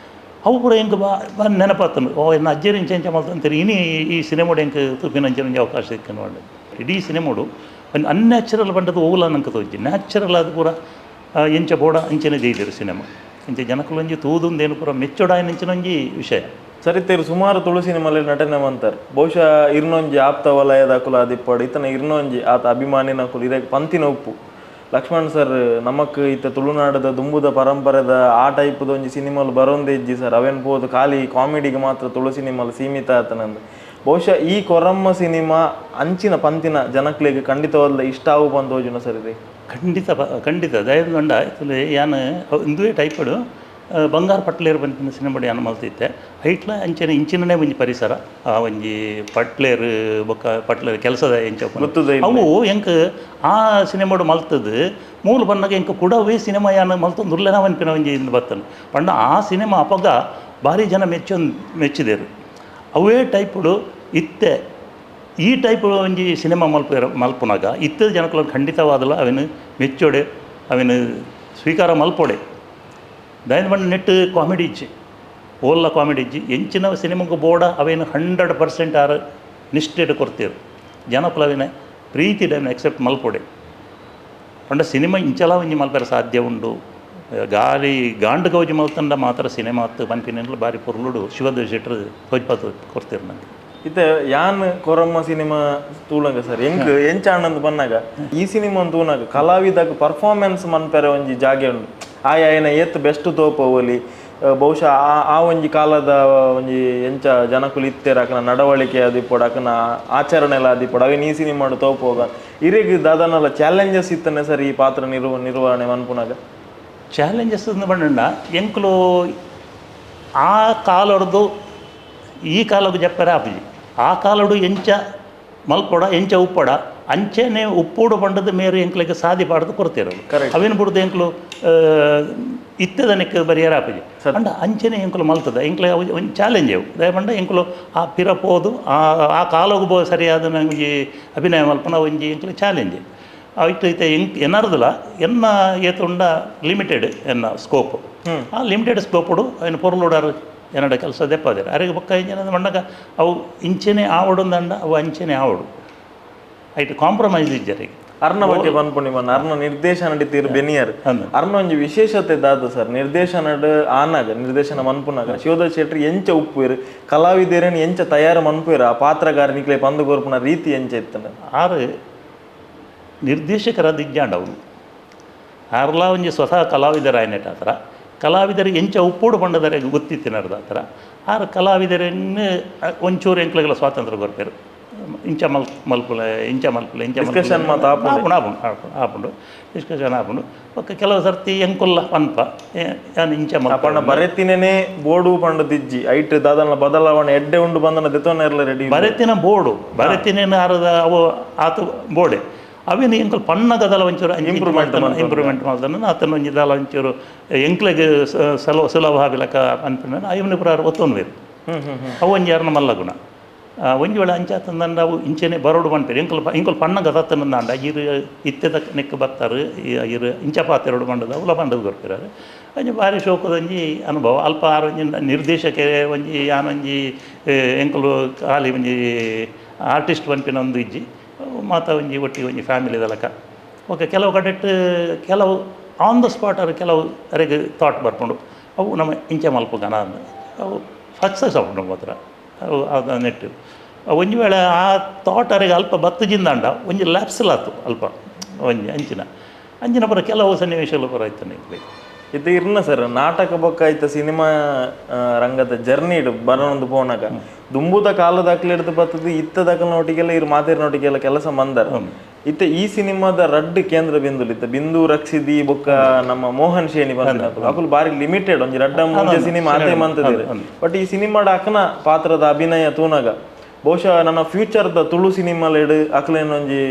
ಅವು ಪೂರ ಎಂಕ್ ಬಾ ನೆನಪಾತನು ಓ ಎನ್ನ ಅಜ್ಜಿಯರು ಇಂಚ ಇಂಚ ಮಲ್ತಂತೀರಿ. ಇನಿ ಈ ಸಿನಿಮೋಡು ಎಂಕ್ ತೂಪಿನ ಅಂಚಿನ ಒಂಜಿ ಅವಕಾಶ ಸಿಕ್ಕನು ಪಂಡ ಇಡೀ ಸಿನಿಮೋಡು ಒಂದು ಅನ್ಯಾಚುರಲ್ ಪಂಡದು ಓಲ ನಂಗೆ ತೋಜಿ ನ್ಯಾಚುರಲ್ ಅದು ಪೂರ ಎಂಚ ಬೋಡ ಅಂಚನೆ ದೇದಿರು ಸಿನಿಮಾ ಇಂಚ ಜನಕುಲೊಂಜಿ ತೂದುಂದೇನು ಪೂರ ಮೆಚ್ಚೊಡಾಯಿನಂಚಿನ ಒಂಜಿ ವಿಷಯ. ಸರಿತೇರು ಸುಮಾರು ತುಳು ಸಿನಿಮಾಲಿ ನಟನೆ ಮಂತರ್ ಬಹುಶಃ ಇರ್ನೊಂಜಿ ಆಪ್ತ ವಲಯದ ಅಕುಲ ಆದಿಪ್ಪಾಡು ಇತನ ಇರ್ನೊಂಜಿ ಆತ ಅಭಿಮಾನಿನ ಅಕುಲು ಇದೇ ಪಂತಿನ ಉಪ್ಪು ಲಕ್ಷ್ಮಣ್ ಸರ್ ನಮಕ್ ಇತ್ತ ತುಳುನಾಡದ ದುಂಬುದ ಪರಂಪರೆದ ಆ ಟೈಪದ ಒಂಜಿ ಸಿನಿಮಾಲು ಬರೋಂದೇ ಇಜ್ಜಿ ಸರ್ ಅವೇನು ಪೋದು ಖಾಲಿ ಕಾಮಿಡಿಗೆ ಮಾತ್ರ ತುಳು ಸಿನಿಮಾಲು ಸೀಮಿತ ಆತನಂದು. ಬಹುಶಃ ಈ ಕೊರಮ್ಮ ಸಿನಿಮಾ ಅಂಚಿನ ಪಂತಿನ ಜನಕ್ಲೆಗ್ ಖಂಡಿತವಾದ ಇಷ್ಟ ಆವು ಬಂದು ಹೋಜುನ ಸರ್ ಇದೆ. ಖಂಡಿತ ಖಂಡಿತ ದಯಗೊಂಡ ಯಾನ್ ಇಂದುವೆ ಟೈಪಡು ಬಂಗಾರ ಪಟ್ಲೇರು ಪನ್ಪಿನ ಸಿನಿಮಾಡ್ ಯಾನ್ ಮಲ್ತಿತ್ತೆ ಐಟ್ಲ ಅಂಚನೆ ಇಂಚಿನನೇ ಒಂಜಿ ಪರಿಸರ ಆ ಒಂಜಿ ಪಟ್ಲೇರು ಬೊಕ್ಕ ಪಟ್ಲೇರು ಕೆಲಸದ ಎಂಚ ಅವು ಎಂಕ್ ಆ ಸಿನಿಮಾಡು ಮಲ್ತದು ಮೂಲು ಬನ್ನಗ ಎಂಕ್ ಕುಡವೇ ಸಿನಿಮಾ ಯಾನ್ ಮಲ್ತೊಂದು ಉಲ್ಲೆನ ಪನ್ಪಿನ ಒಂಜಿ ಇಂದು ಬತ್ತನು ಪಂಡ ಆ ಸಿನಿಮಾ ಅಪಗ ಭಾರಿ ಜನ ಮೆಚ್ಚಿದೇರು ಅವೇ ಟೈಪುಡು ಇತ್ತೆ ಈ ಟೈಪ್ ಒಂಜಿ ಸಿನಿಮಾ ಮಲ್ಪುನಾಗ ಇತ್ತದ ಜನಕುಲು ಖಂಡಿತವಾದಲ ಅವೆನು ಮೆಚ್ಚೋಡೆ ಅವೆನು ಸ್ವೀಕಾರ ಮಲ್ಪೊಡೆ. ದಯನ ಬಣ್ಣ ನೆಟ್ಟು ಕಾಮಿಡಿ ಇಜ್ಜಿ ಓಲ್ಲ ಕಾಮಿಡಿ ಇಜ್ಜಿ ಎಂಚಿನ ಸಿನಿಮಾಗೆ ಬೋಡ ಅವೇನು 100% ಆರ್ ನಿಷ್ಠೆಡ್ ಕೊರ್ತೀರು ಜನಕುಲು ಅವೇನು ಪ್ರೀತಿ ಡೈನ್ ಎಕ್ಸೆಪ್ಟ್ ಮಲ್ಪೊಡೆ. ಪಂಡ ಸಿನಿಮಾ ಇಂಚಲ ಒಂಜಿ ಮಲ್ಪೆರೆ ಸಾಧ್ಯ ಉಂಡು ಗಾಲಿ ಗಾಂಡು ಗೌಜಿ ಮಲ್ತಂಡ ಮಾತ್ರ ಸಿನಿಮಾ ಪನ್ಪಿನ ಬಾರಿ ಪೊರ್ಲುಡು ಶಿವದೇವ್ ಶೆಟ್ಟರು ತೋಜ್ಪಾತು ಕೊರ್ತೀರು ನಂಗೆ. ಇತ್ತೆ ಯಾನ್ ಕೊರಮ್ಮ ಸಿನಿಮಾ ತೂಲಂಗ ಸರ್ ಎಂಕ್ ಎಂಚ ಆನಂದ್ ಬನ್ನಾಗ ಈ ಸಿನಿಮಾ ತೂನಾಗ ಕಲಾವಿದಾಗ ಪರ್ಫಾರ್ಮೆನ್ಸ್ ಮನ್ಪೆರೆ ಒಂಜಿ ಜಾಗೆ ಉಂಡು ಆಯ ಆಯನ ಏತ್ ಬೆಸ್ಟ್ ತೋಪವಲಿ ಬಹುಶಃ ಆ ಒಂಜಿ ಕಾಲದ ಒಂಜಿ ಎಂಚ ಜನಕುಲು ಇತ್ತೆರ್ ಅಕನ ನಡವಳಿಕೆ ಆದಿಪ್ಪೊಡು ಅಕನ ಆಚರಣೆ ಎಲ್ಲ ಆದಿಪ್ಪೊಡು ಅವೇನು ಈ ಸಿನಿಮಾಡು ತೋಪೋಗ ಇರೆಗ್ ದಾದನಲ್ಲ ಚಾಲೆಂಜಸ್ ಇತ್ತನೆ ಸರ್ ಈ ಪಾತ್ರ ನಿರ್ವಹಣೆ ಮನ್ಪುನಾಗ. ಚಾಲೆಂಜಸ್ ಬಂಡ ಎಂಕುಲು ಆ ಕಾಲೊಡ್ದು ಈ ಕಾಲಕ್ಕೆ ಜಪ್ಪರೆ ಆಪುಜಿ ಆ ಕಾಲಡು ಎಂಚ ಮಲ್ಪೊಡ ಎಂಚ ಉಪ್ಪಡ ಅಂಚೆನೆ ಉಪ್ಪೋಡು ಪಂಡದ ಮೇರು ಎಂಕ್ಲೆಗ್ ಸಾದಿ ಪಾಡ್ದು ಕೊರ್ತೀರು ಅವೇನು ಬುಡ್ದು ಎಂಕ್ಲು ಇತ್ತದನಕ್ಕೆ ಬರಿಯರ ಆಪುಜಿ ಅಂಡ ಅಂಚೆನೆ ಎಂಕುಲು ಮಲ್ತದ ಎಂಕ್ಲೆ ಒಂಜಿ ಚಾಲೆಂಜ್ ಅವು ದಯ ಪಂಡ ಎಂಕುಲು ಆ ಪಿರ ಪೋದು ಆ ಕಾಲೋಗು ಬೋ ಸರಿಯಾದ ಒಂಜಿ ಅಭಿನಯ ಮಲ್ಪನ ಒಂಜಿ ಎಂಕ್ಲೆ ಚಾಲೆಂಜ್ ಅವಿಟ್ಟು ಇತ್ತೆ ಎಂಕ್ ಎನ್ನರ್ದಲ ಎನ್ನ ಏತುಂಡ ಲಿಮಿಟೆಡ್ ಎನ್ನ ಸ್ಕೋಪ್ ಆ ಲಿಮಿಟೆಡ್ ಸ್ಕೋಪುಡು ಅಯ್ನ ಪೊರ್ಲುಡಾರು ಎನ್ನಡ ಕೆಲಸ ದೆಪ್ಪಾದಿರ ಅರೆಗೆ ಬೊಕ್ಕ ಇಂಚಿನ ಮಣ್ಣಗ ಅವು ಇಂಚೆನೆ ಆವಡೊಂದಂಡ ಅವು ಅಂಚೆನೆ ಆವಡು ಐಟ್ ಕಾಂಪ್ರಮೈಸ್ ಇಜ್ಜರಿಗೆ. ಅರ್ನ ಬಗ್ಗೆ ಪನ್ಪುಣಿ ಮನ್ನ ಅರ್ನ ನಿರ್ದೇಶನ ತೀರು ಬೆನಿಯರ್ ಅರ್ನ ಒಂಜಿ ವಿಶೇಷತೆ ದಾದ ಸರ್ ನಿರ್ದೇಶನಡ್ ಆನಾಗ ನಿರ್ದೇಶನ ಮನ್ಪುನಾಗ ಶಿವದತ್ ಶೆಟ್ಟಿ ಎಂಚ ಉಪ್ಪುವೆರ್ ಕಲಾವಿದರೇನು ಎಂಚ ತಯಾರು ಮನ್ಪುವೆರ್ ಆ ಪಾತ್ರಗಾರ ನಿಕ್ಲೆ ಪಂದು ಕೊರ್ಪುನ ರೀತಿ ಎಂಚ ಇತ್ತನ. ಆರು ನಿರ್ದೇಶಕರಾದ ಇಜ್ಜಾಂಡ ಅವರು ಆರ್ಲಾ ಒಂಜಿ ಸ್ವತಃ ಕಲಾವಿದರಾಯನೆಟ್ ಆ ಥರ ಕಲಾವಿದರು ಎಂಚ ಉಪ್ಪೋಡು ಪಂಡದರೆ ಗೊತ್ತಿತ್ತಿನರ್ದ ಆ ಥರ ಆರು ಕಲಾವಿದರನ್ನು ಒಂಚೂರು ಎಂಕ್ಲೆಗಳ ಸ್ವಾತಂತ್ರ್ಯ ಕೊರ್ಪೇರು ಇಂಚ ಮಲ್ಪುಲೆ ಇಂಚ ಮಲ್ಪುಲೆ ಇಂಚ ಡಿಸ್ಕಷನ್ ಆಪುಂಡು ಆಪುಂಡು ಆಪುಂಡು ಡಿಸ್ಕಷನ್ ಆಪುಂಡು ಬೊಕ್ಕ ಕೆಲವು ಸರ್ತಿ ಎಂಕುಲ್ಲ ಪನ್ಪ ಯಾನ್ ಇಂಚ ಮಲ್ಪ ಬರೆತಿನೇ ಬೋರ್ಡು ಪಂಡದಿಜ್ಜಿ ಐಟ್ ದಾದನ ಬದಲಾವಣೆ ಎಡ್ಡೆ ಉಂಡು ಬಂದನ ದೆತೊನ ಇರ್ಲ ರೆಡಿ ಬರೆತಿನ ಬೋರ್ಡು ಬರೆತಿನೇನು ಆರದ ಅವು ಆತ ಬೋರ್ಡೆ ಅವೇನು ಎಂಕುಲು ಪಣ್ಣಗದಲ ಒಂಚೂರು ಇಂಪ್ರೂವ್ಮೆಂಟ್ ಮಲ್ತನ ಆತನ ಒಂಜಿ ದಾಲ ಒಂಚೂರು ಎಂಕ್ಲೆಗ್ ಸುಲಭ ಆಪಿಲಕ ಪನ್ಪಿನ ಐವನು ಪುರ ಒತ್ತೊನ್ವೇರು ಅವು ಒಂಜಿ ಯಾರನ್ನ ಮಲ್ಲ ಗುಣ ಒಂಜಿ ವೇಳೆ ಅಂಚ ತಂದಂಡ ಅವು ಇಂಚೆನೆ ಬರೋಡು ಪನ್ಪೇರು ಎಂಕುಲು ಎಂಕುಲು ಪಣ್ಣಗ ತತ್ತನಂದಾಂಡ ಇರು ಇತ್ತೆದ ನೆಕ್ ಬತ್ತಾರೆ ಇರು ಇಂಚ ಪಾತೆರಡು ಪಂಡದ ಅವಲ ಪಂಡದ ಕೊರ್ಪಿರಾರು ಒಂಜಿ ಭಾರಿ ಶೋಕದೊಂಜಿ ಅನುಭವ ಅಲ್ಪ ಆರು ಒಂಜಿ ನಿರ್ದೇಶಕೆ ಒಂಜಿ ಯಾನೊಂಜಿ ಎಂಕುಲು ಖಾಲಿ ಒಂಜಿ ಆರ್ಟಿಸ್ಟ್ ಪನ್ಪಿನ ಒಂದು ಇಜ್ಜಿ ಮಾತ ಒಂಜಿ ಒಟ್ಟಿಗೆ ಒಂಜಿ ಫ್ಯಾಮಿಲಿ ದಲಕ ಓಕೆ. ಕೆಲವು ಕಡೆಟ್ ಕೆಲವು on the spot ಅವ್ರು ಕೆಲವು ಅರೆಗ್ ಥಾಟ್ ಬರ್ಪುಂಡು ಅವು ನಮ್ಮ ಇಂಚ ಮಲ್ಪುಗನ ಅವು ಸಕ್ಸಸ್ ಆಪುಂಡು ಮಾತ್ರ ಅವು ಅದು ನೆಟ್ಟು ಒಂಜಿ ವೇಳೆ ಆ ಥಾಟ್ ಅರೆಗ್ ಅಲ್ಪ ಬತ್ತು ಜಿಂದಾಂಡ ಒಂಜಿ ಲ್ಯಾಪ್ಸ್ಲಾತು ಅಲ್ಪ ಒಂಜಿ ಅಂಚಿನ ಅಂಚಿನ ಪರ ಕೆಲವು ಸನ್ನಿವೇಶಗಳು ಪರ ಇತ್ತು ನಿಕ್ಲೆ. ಇತ್ತೆ ಇರ್ನ ಸರ್ ನಾಟಕ ಬೊಕ್ಕ ಐತ ಸಿನಿಮಾ ರಂಗದ ಜರ್ನಿ ಬರೋಣಂದು ಪೋನಾಗ ದುಂಬುದ ಕಾಲದಾಕ್ಲೆ ಹಿಡ್ದು ಬತ್ತದು ಇತ್ತ ದಾಖಲ ಇರ್ ಮಾತೇರಿನೊಟ್ಟಿಗೆಲ್ಲ ಕೆಲಸ ಮಂದರ. ಇತ್ತೆ ಈ ಸಿನಿಮಾದ ರಡ್ಡ್ ಕೇಂದ್ರ ಬಿಂದುಲು ಇತ್ತ ಬಿಂದು ರಕ್ಷಿದಿ ಬೊಕ್ಕ ನಮ್ಮ ಮೋಹನ್ ಶೇಣಿ ಬಂದ ಅಕುಲು ಬಾರಿ ಲಿಮಿಟೆಡ್ ಒಂಜಿ ರಡ್ಡ ಮೂಜೆ ಸಿನಿಮಾ ಆತೆ ಮಂತದಿರು. ಬಟ್ ಈ ಸಿನಿಮಾಡ ಅಕನ ಪಾತ್ರದ ಅಭಿನಯ ತೂನಾಗ ಬಹುಶಃ ನನ್ನ ಫ್ಯೂಚರ್ದ ತುಳು ಸಿನಿಮಾಲೆಡ್ ಅಕ್ಲೇನ್ ಒಂಜಿ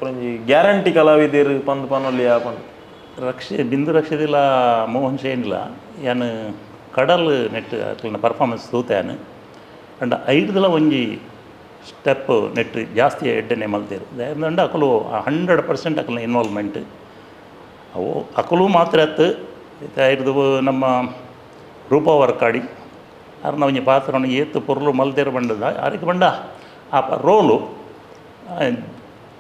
ಒಂಜಿ ಗ್ಯಾರಂಟಿ ಕಲಾವಿದೆರ್ ಪಂದ್ ಪನೊಲಿ ಪಂದ್. ರಕ್ಷೆ ಬಿಂದು ರಕ್ಷದಿಲ್ಲ ಮೋಹನ್ ಶೇನಿಲ್ಲ ಯಾನ್ ಕಡಲ್ ನೆಟ್ ಅಕ್ಲೆನ ಪರ್ಫಾರ್ಮೆನ್ಸ್ ತೂತೆ ಯಾನ್ ಅಂಡ ಐಡ್ದಲ ಒಂಜಿ ಸ್ಟೆಪ್ ನೆಟ್ ಜಾಸ್ತಿ ಎಡ್ಡೆನೆ ಮಲ್ತೇರು ದಾಯೆಂದಂಡ ಅಕುಲು 100% ಅಕಲ್ನ ಇನ್ವಾಲ್ವ್ಮೆಂಟ್ ಅವು ಅಕುಲು ಮಾತ್ರ ಅತ್ತು ಐಡ್ದು ನಮ್ಮ ರೂಪಾ ವರ್ಕಾಡಿ ಅರ್ನ ಒಂಜಿ ಪಾತ್ರನ ಏತ್ ಪೊರ್ಲು ಮಲ್ತೇರು ಬಂಡದ ಆರಿಗೆ ಬಂಡ ಆ ರೋಲು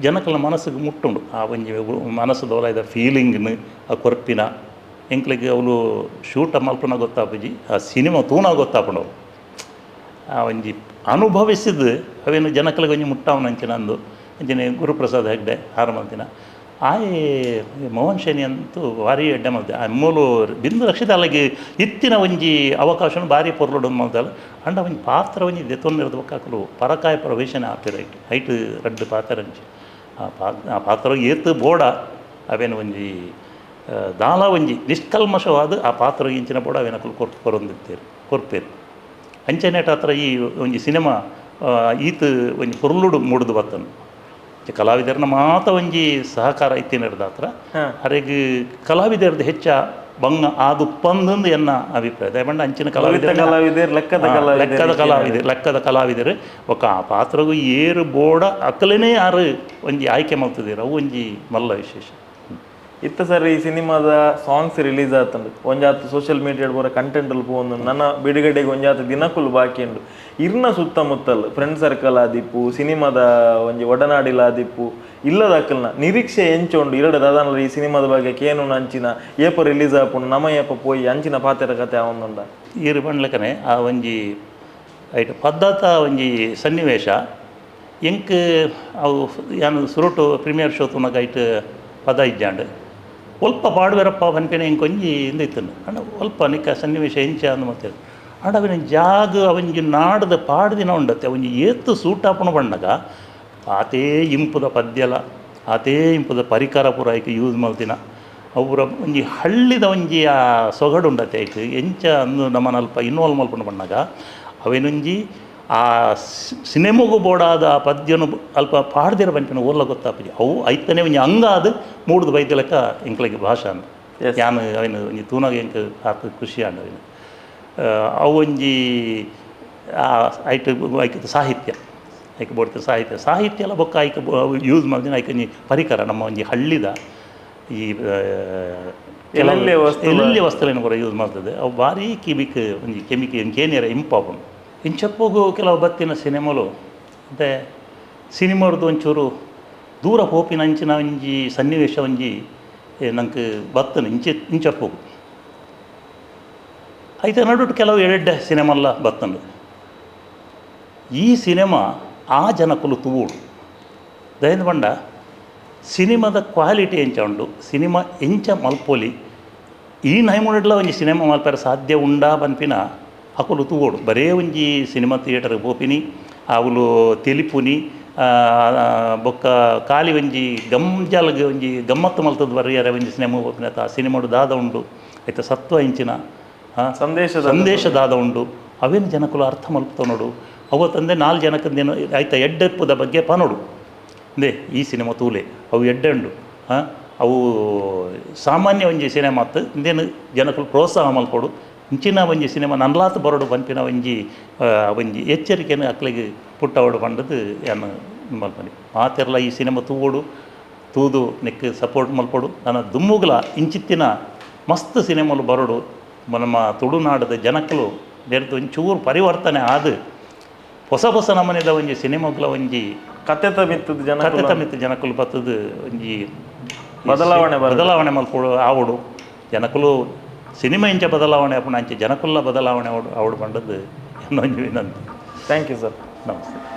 ಜನಕಲ್ನ ಮನಸ್ಸಿಗೆ ಮುಟ್ಟುಂಡು ಆ ಒಂಜಿ ಮನಸ್ಸು ದೋಲಾಯ್ದ ಫೀಲಿಂಗ್ನು ಆ ಕೊರ್ಪಿನ ಎಂಕ್ಲೆಗ್ ಅವ್ಲು ಶೂಟ ಮಲ್ಪುನ ಗೊತ್ತಾಪುಜಿ ಆ ಸಿನಿಮಾ ತೂನ ಗೊತ್ತಾಪುಂಡು ಅವು ಆ ಒಂಜಿ ಅನುಭವಿಸಿದ ಅವೇನು ಜನಕಲಿಗೆ ಒಂಜಿ ಮುಟ್ಟಾವನ ಅಂಚಿನ ಅಂದು ಅಂಚಿನ ಗುರುಪ್ರಸಾದ್ ಹೆಗ್ಡೆ ಆರು ಮಲ್ತಿನ ಆಯೆ ಮೋಹನ್ ಶೇಣಿ ಅಂತೂ ಭಾರಿ ಎಡ್ಡೆ ಮಲ್ತೆ ಆ ಮೂಲು ಬಿಂದು ರಕ್ಷಿತ ಅಲ್ಲಿಗೆ ಇತ್ತಿನ ಒಂಜಿ ಅವಕಾಶನು ಭಾರಿ ಪೊರ್ಲುಡು ಮಲ್ತಲ್ಲ ಅಂಡ ಒಂಜಿ ಪಾತ್ರ ಒಂಜಿ ದೆತ್ತೊಂದಿರೋದು ಬೊಕ್ಕ ಪರಕಾಯ ಪ್ರವೇಶನ ಆಪಿರ ಐಟ್ ಐಟ್ ರಡ್ಡ್ ಪಾತ್ರ ಅಂಚಿ ಆ ಆ ಪಾತ್ರ ಏತ್ ಬೋಡ ಅವೇನು ಒಂಜಿ ದಾಲ ಒಂಜಿ ನಿಷ್ಕಲ್ಮಶವಾದ ಆ ಪಾತ್ರ ಇಂಚಿನ ಬೋಡ ಅವೇನು ಅಕುಲು ಕೊರ್ಪು ಕೊರೊಂದಿತ್ತೇರು ಕೊರ್ಪೇರು ಅಂಚೆನೇಟ ಹತ್ರ ಈ ಒಂಜಿ ಸಿನಿಮಾ ಈತ್ ಒಂಜಿ ಪೊರ್ಲುಡು ಮೂಡುದು ಬತ್ತನು ಕಲಾವಿದರನ್ನ ಮಾತ ಒಂಜಿ ಸಹಕಾರ ಇತ್ತಿನರ್ದ ಹತ್ರ ಅರೆಗ್ ಕಲಾವಿದರ್ದು ಹೆಚ್ಚ ಬಂಗ ಆದುಪ್ಪಂದು ಎನ್ನ ಅಭಿಪ್ರಾಯ. ದಯಮಂಡ ಅಂಚಿನ ಕಲಾವಿದರ ಕಲಾವಿದರ್ ಲೆಕ್ಕದ ಕಲಾವಿದರ್ ಲೆಕ್ಕದ ಕಲಾವಿದರು ಲೆಕ್ಕದ ಕಲಾವಿದರು ಒಕ್ಕ ಆ ಪಾತ್ರಗೂ ಏರು ಬೋಡ ಅಕ್ಕಲೇನೇ ಯಾರು ಒಂಜಿ ಆಯ್ಕೆ ಮಲ್ತದಿರ ಅವು ಒಂಜಿ ಮಲ್ಲ ವಿಶೇಷ. ಇತ್ತ ಸರ್ ಈ ಸಿನಿಮಾದ ಸಾಂಗ್ಸ್ ರಿಲೀಸ್ ಆತಂಡು ಒಂಜಾತ್ ಸೋಷಿಯಲ್ ಮೀಡಿಯಾ ಪೂರ ಕಂಟೆಂಟ್ ಪೋಂದು ನನ್ನ ಬಿಡುಗಡೆಗೆ ಒಂಜಾತ್ ದಿನಕುಲು ಬಾಕಿ ಉಂಡು ಇರ್ನ ಸುತ್ತಮುತ್ತಲ್ ಫ್ರೆಂಡ್ ಸರ್ಕಲ್ ಆದಿಪ್ಪು ಸಿನಿಮಾದ ಒಂಜಿ ಒಡನಾಡಿಲ ಆದಿಪ್ಪು ಇಲ್ಲದ ಅಕ್ಕಲ್ನ ನಿರೀಕ್ಷೆ ಎಂಚುಂಡು ಇರಡ ದಾದಾನಲ ಈ ಸಿನಿಮಾದ ಬಗ್ಗೆ ಕೇನು ಅಂಚಿನ ಏಪ ರಿಲೀಸ್ ಆಪುಂಡು ನಮ ಏಪ ಪೋಯಿ ಅಂಚಿನ ಪಾತೆರ ಕತೆ ಆವೊಂದುಂಡ. ಈರು ಪಂಡ್ಲಕನೆ ಆ ಒಂಜಿ ಐಟ್ ಪದ್ಧತ ಒಂಜಿ ಸನ್ನಿವೇಶ ಎಂಕ್ ಅವು ಯಾನ್ ಸುರುಟು ಪ್ರೀಮಿಯರ್ ಶೋ ತೂನಗ ಐಟ್ ಪದ ಇಜ್ಜಾಂಡ್ ಒಲ್ಪ ಪಾಡುವೆರಪ್ಪ ಪನ್ಪಿನ ಎಂಕ್ ಒಂಜಿ ಇಂದು ಇತ್ತುಂಡು ಅಂಡ ಒಲ್ಪ ನಿಕ್ಕ ಸನ್ನಿವೇಶ ಎಂಚ ಅಂದ್ ಮಲ್ತೆರ್ ಅಂಡ ಅವಿನ ಜಾಗ ಅವಂಜಿ ನಾಡ್ದ ಪಾಡ್ದಿನ ಉಂಡತ್ತೆ ಒಂಜಿ ಏತ್ ಸೂಟ್ ಆಪುನ ಪಣ್ಣಗ ಆತೇ ಇಂಪುದ ಪದ್ಯಲ ಆತೇ ಇಂಪುದ ಪರಿಕರ ಪೂರ ಐಕ್ ಯೂಸ್ ಮಲ್ತಿನ ಅವು ಪೂರ ಒಂಜಿ ಹಳ್ಳಿದ ಒಂಜಿ ಆ ಸೊಗಡು ಉಂಡತ್ತೆ ಐಕ್ ಎಂಚ ಅಂದು ನಮನ ಅಲ್ಪ ಇನ್ವಾಲ್ವ್ ಮಲ್ಪುನ ಪಣ್ಣಗ ಅವೇನೊಂಜಿ ಆ ಸಿನಿಮೊಗು ಬೋಡಾದ ಆ ಪದ್ಯನು ಅಲ್ಪ ಪಾಡ್ದಿರ ಪನ್ಪಿನ ಓರ್ಲ ಗೊತ್ತಾಪುಜಿ ಅವು ಐತನೇ ಒಂಜಿ ಅಂಗಾದ್ ಮೂಡುದು ಬೈದಿಲಕ ಎಂಕ್ಲೆಗ್ ಭಾಷಾ ಅಂದ್ ಯಾನ್ ಅವೇನು ಒಂಜಿ ತೂನಗ ಎಂಕ್ ಆತ್ ಖುಷಿ ಆಂಡ್ ಅವೇನು ಅವು ಒಂಜಿ ಆ ಐಟ್ ಐಕ್ ಸಾಹಿತ್ಯ ಐಕ್ ಬೋಡ್ತ ಸಾಹಿತ್ಯ ಸಾಹಿತ್ಯ ಎಲ್ಲ ಬೊಕ್ಕ ಐಕ್ ಯೂಸ್ ಮಲ್ದಿನ ಐಕ್ ಒಂಜಿ ಪರಿಕರ ನಮ್ಮ ಒಂಜಿ ಹಳ್ಳಿದ ಈ ಎಲ್ಲೆಲ್ಲಿ ವಸ್ತುಲ ಎಲ್ಲೆಲ್ಲಿ ವಸ್ತುಗಳನ್ನು ಪೂರ ಯೂಸ್ ಮಾಡ್ತದೆ ಅವು ಭಾರಿ ಕಿಮಿಕ್ ಒಂಜಿ ಕೆಮಿಕ್ ಕೇನಿಯರ ಇಂಪಾಪುಂಡು ಇಂಚಪ್ಪಗು ಕೆಲವು ಬತ್ತಿನ ಸಿನಿಮಾಲು ಅಂತೆ ಸಿನಿಮಾರ್ದು ಒಂಚೂರು ದೂರ ಪೋಪಿನ ಅಂಚಿನ ಒಂಜಿ ಸನ್ನಿವೇಶ ಒಂಜಿ ನಂಗೆ ಬತ್ತನ ಇಂಚೆ ಇಂಚಪ್ಪಗು ಐತೆ ನಡುಟು ಕೆಲವು ಎಡೆಡ್ಡೆ ಸಿನಿಮಲ್ಲ ಬತ್ತಂಡು ಈ ಸಿನಿಮಾ ಆ ಜನಕುಲು ತೂವೋಡು ದಯದ ಪಂಡ ಸಿನಿಮಾದ ಕ್ವಾಲಿಟಿ ಎಂಚ ಉಂಡು ಸಿನಿಮಾ ಎಂಚ ಮಲ್ಪೊಲಿ ಈ ನೈಮುನೆಡ್ಲ ಒಂಜಿ ಸಿನಿಮಾ ಮಲ್ಪೆರೆ ಸಾಧ್ಯ ಉಂಡಾ ಪನ್ಪಿನ ಅಕುಲು ತೂವೋಡು ಬರೇ ಒಂಜಿ ಸಿನಿಮಾ ಥಿಯೇಟರ್ ಪೋಪಿನಿ ಅವುಲು ತೆಲಿಪುನಿ ಬೊಕ್ಕ ಖಾಲಿ ಒಂಜಿ ಗಂಜಾಲ್ಗ್ ಒಂಜಿ ಗಮ್ಮತ್ತು ಮಲ್ತದ್ ಬರ್ಯಾರ ಒಂಜಿ ಸಿನಿಮಾ ಪೋಪಿನ ಆ ಸಿನಿಮಾಡು ದಾದ ಉಂಡು ಐತ ಸತ್ವ ಇಂಚಿನ ಸಂದೇಶದ ಸಂದೇಶ ದಾದ ಉಂಡು ಅವೇನು ಜನಕುಲು ಅರ್ಥ ಮಲ್ಪುತ ನೋಡು ಅವು ತಂದೆ ನಾಲ್ಕು ಜನಕ್ಕಂದೇನು ಆಯ್ತ ಎಡ್ಡೆಪ್ಪುದ ಬಗ್ಗೆ ಪನೋಡು ಅಂದೇ ಈ ಸಿನಿಮಾ ತೂಲೆ ಅವು ಎಡ್ಡೆ ಉಂಡು ಅವು ಸಾಮಾನ್ಯ ಒಂಜಿ ಸಿನಿಮಾ ಅತ್ತು ಇಂದೇನು ಜನಕುಲು ಪ್ರೋತ್ಸಾಹ ಮಲ್ಪೊಡು ಇಂಚಿನ ಒಂಜಿ ಸಿನಿಮಾ ನನ್ಲಾತ್ ಬರೋಡು ಪನ್ಪಿನ ಒಂಜಿ ಒಂಜಿ ಎಚ್ಚರಿಕೆಯನ್ನು ಅಕ್ಲೆಗ್ ಪುಟ್ಟವಡು ಪಂಡದು ಯಾನ್ ಮಲ್ಪನಿ ಮಾತೆರ್ಲ ಈ ಸಿನಿಮಾ ತೂವೋಡು ತೂದು ನೆಕ್ ಸಪೋರ್ಟ್ ಮಲ್ಪೊಡು ನನ್ನ ದುಮ್ಮುಗ್ಲ ಇಂಚಿತ್ತಿನ ಮಸ್ತ್ ಸಿನಿಮಾಲು ಬರಡು. ನಮ್ಮ ತುಳುನಾಡದ ಜನಕ್ಕಲು ನೆರ್ದ್ ಒಂಚೂರು ಪರಿವರ್ತನೆ ಆದ್ ಹೊಸ ಹೊಸ ನಮೂನೆದ ಒಂಜಿ ಸಿನಿಮಾಗಳ ಒಂಜಿ ಕತೆತ ಮಿತ್ತದ ಜನ ಕತೆತ ಮಿತ್ತ್ ಜನಕುಲು ಬತ್ತದು ಒಂಜಿ ಬದಲಾವಣೆ ಬರಡು. ಬದಲಾವಣೆ ಮಲ್ಪೊಡು ಆವೊಡು. ಜನಕುಲು ಸಿನಿಮಾ ಇಂಚ ಬದಲಾವಣೆ ಆಪುಂಡು, ಅಂಚೆ ಜನಕುಲ್ಲ ಬದಲಾವಣೆ ಆವೊಡು ಆವೊಡು ಪಂಡದ್ದು ಎನ್ನ ಒಂಜಿ ವಿನಂತಿ. Thank you sir. ನಮಸ್ತೆ.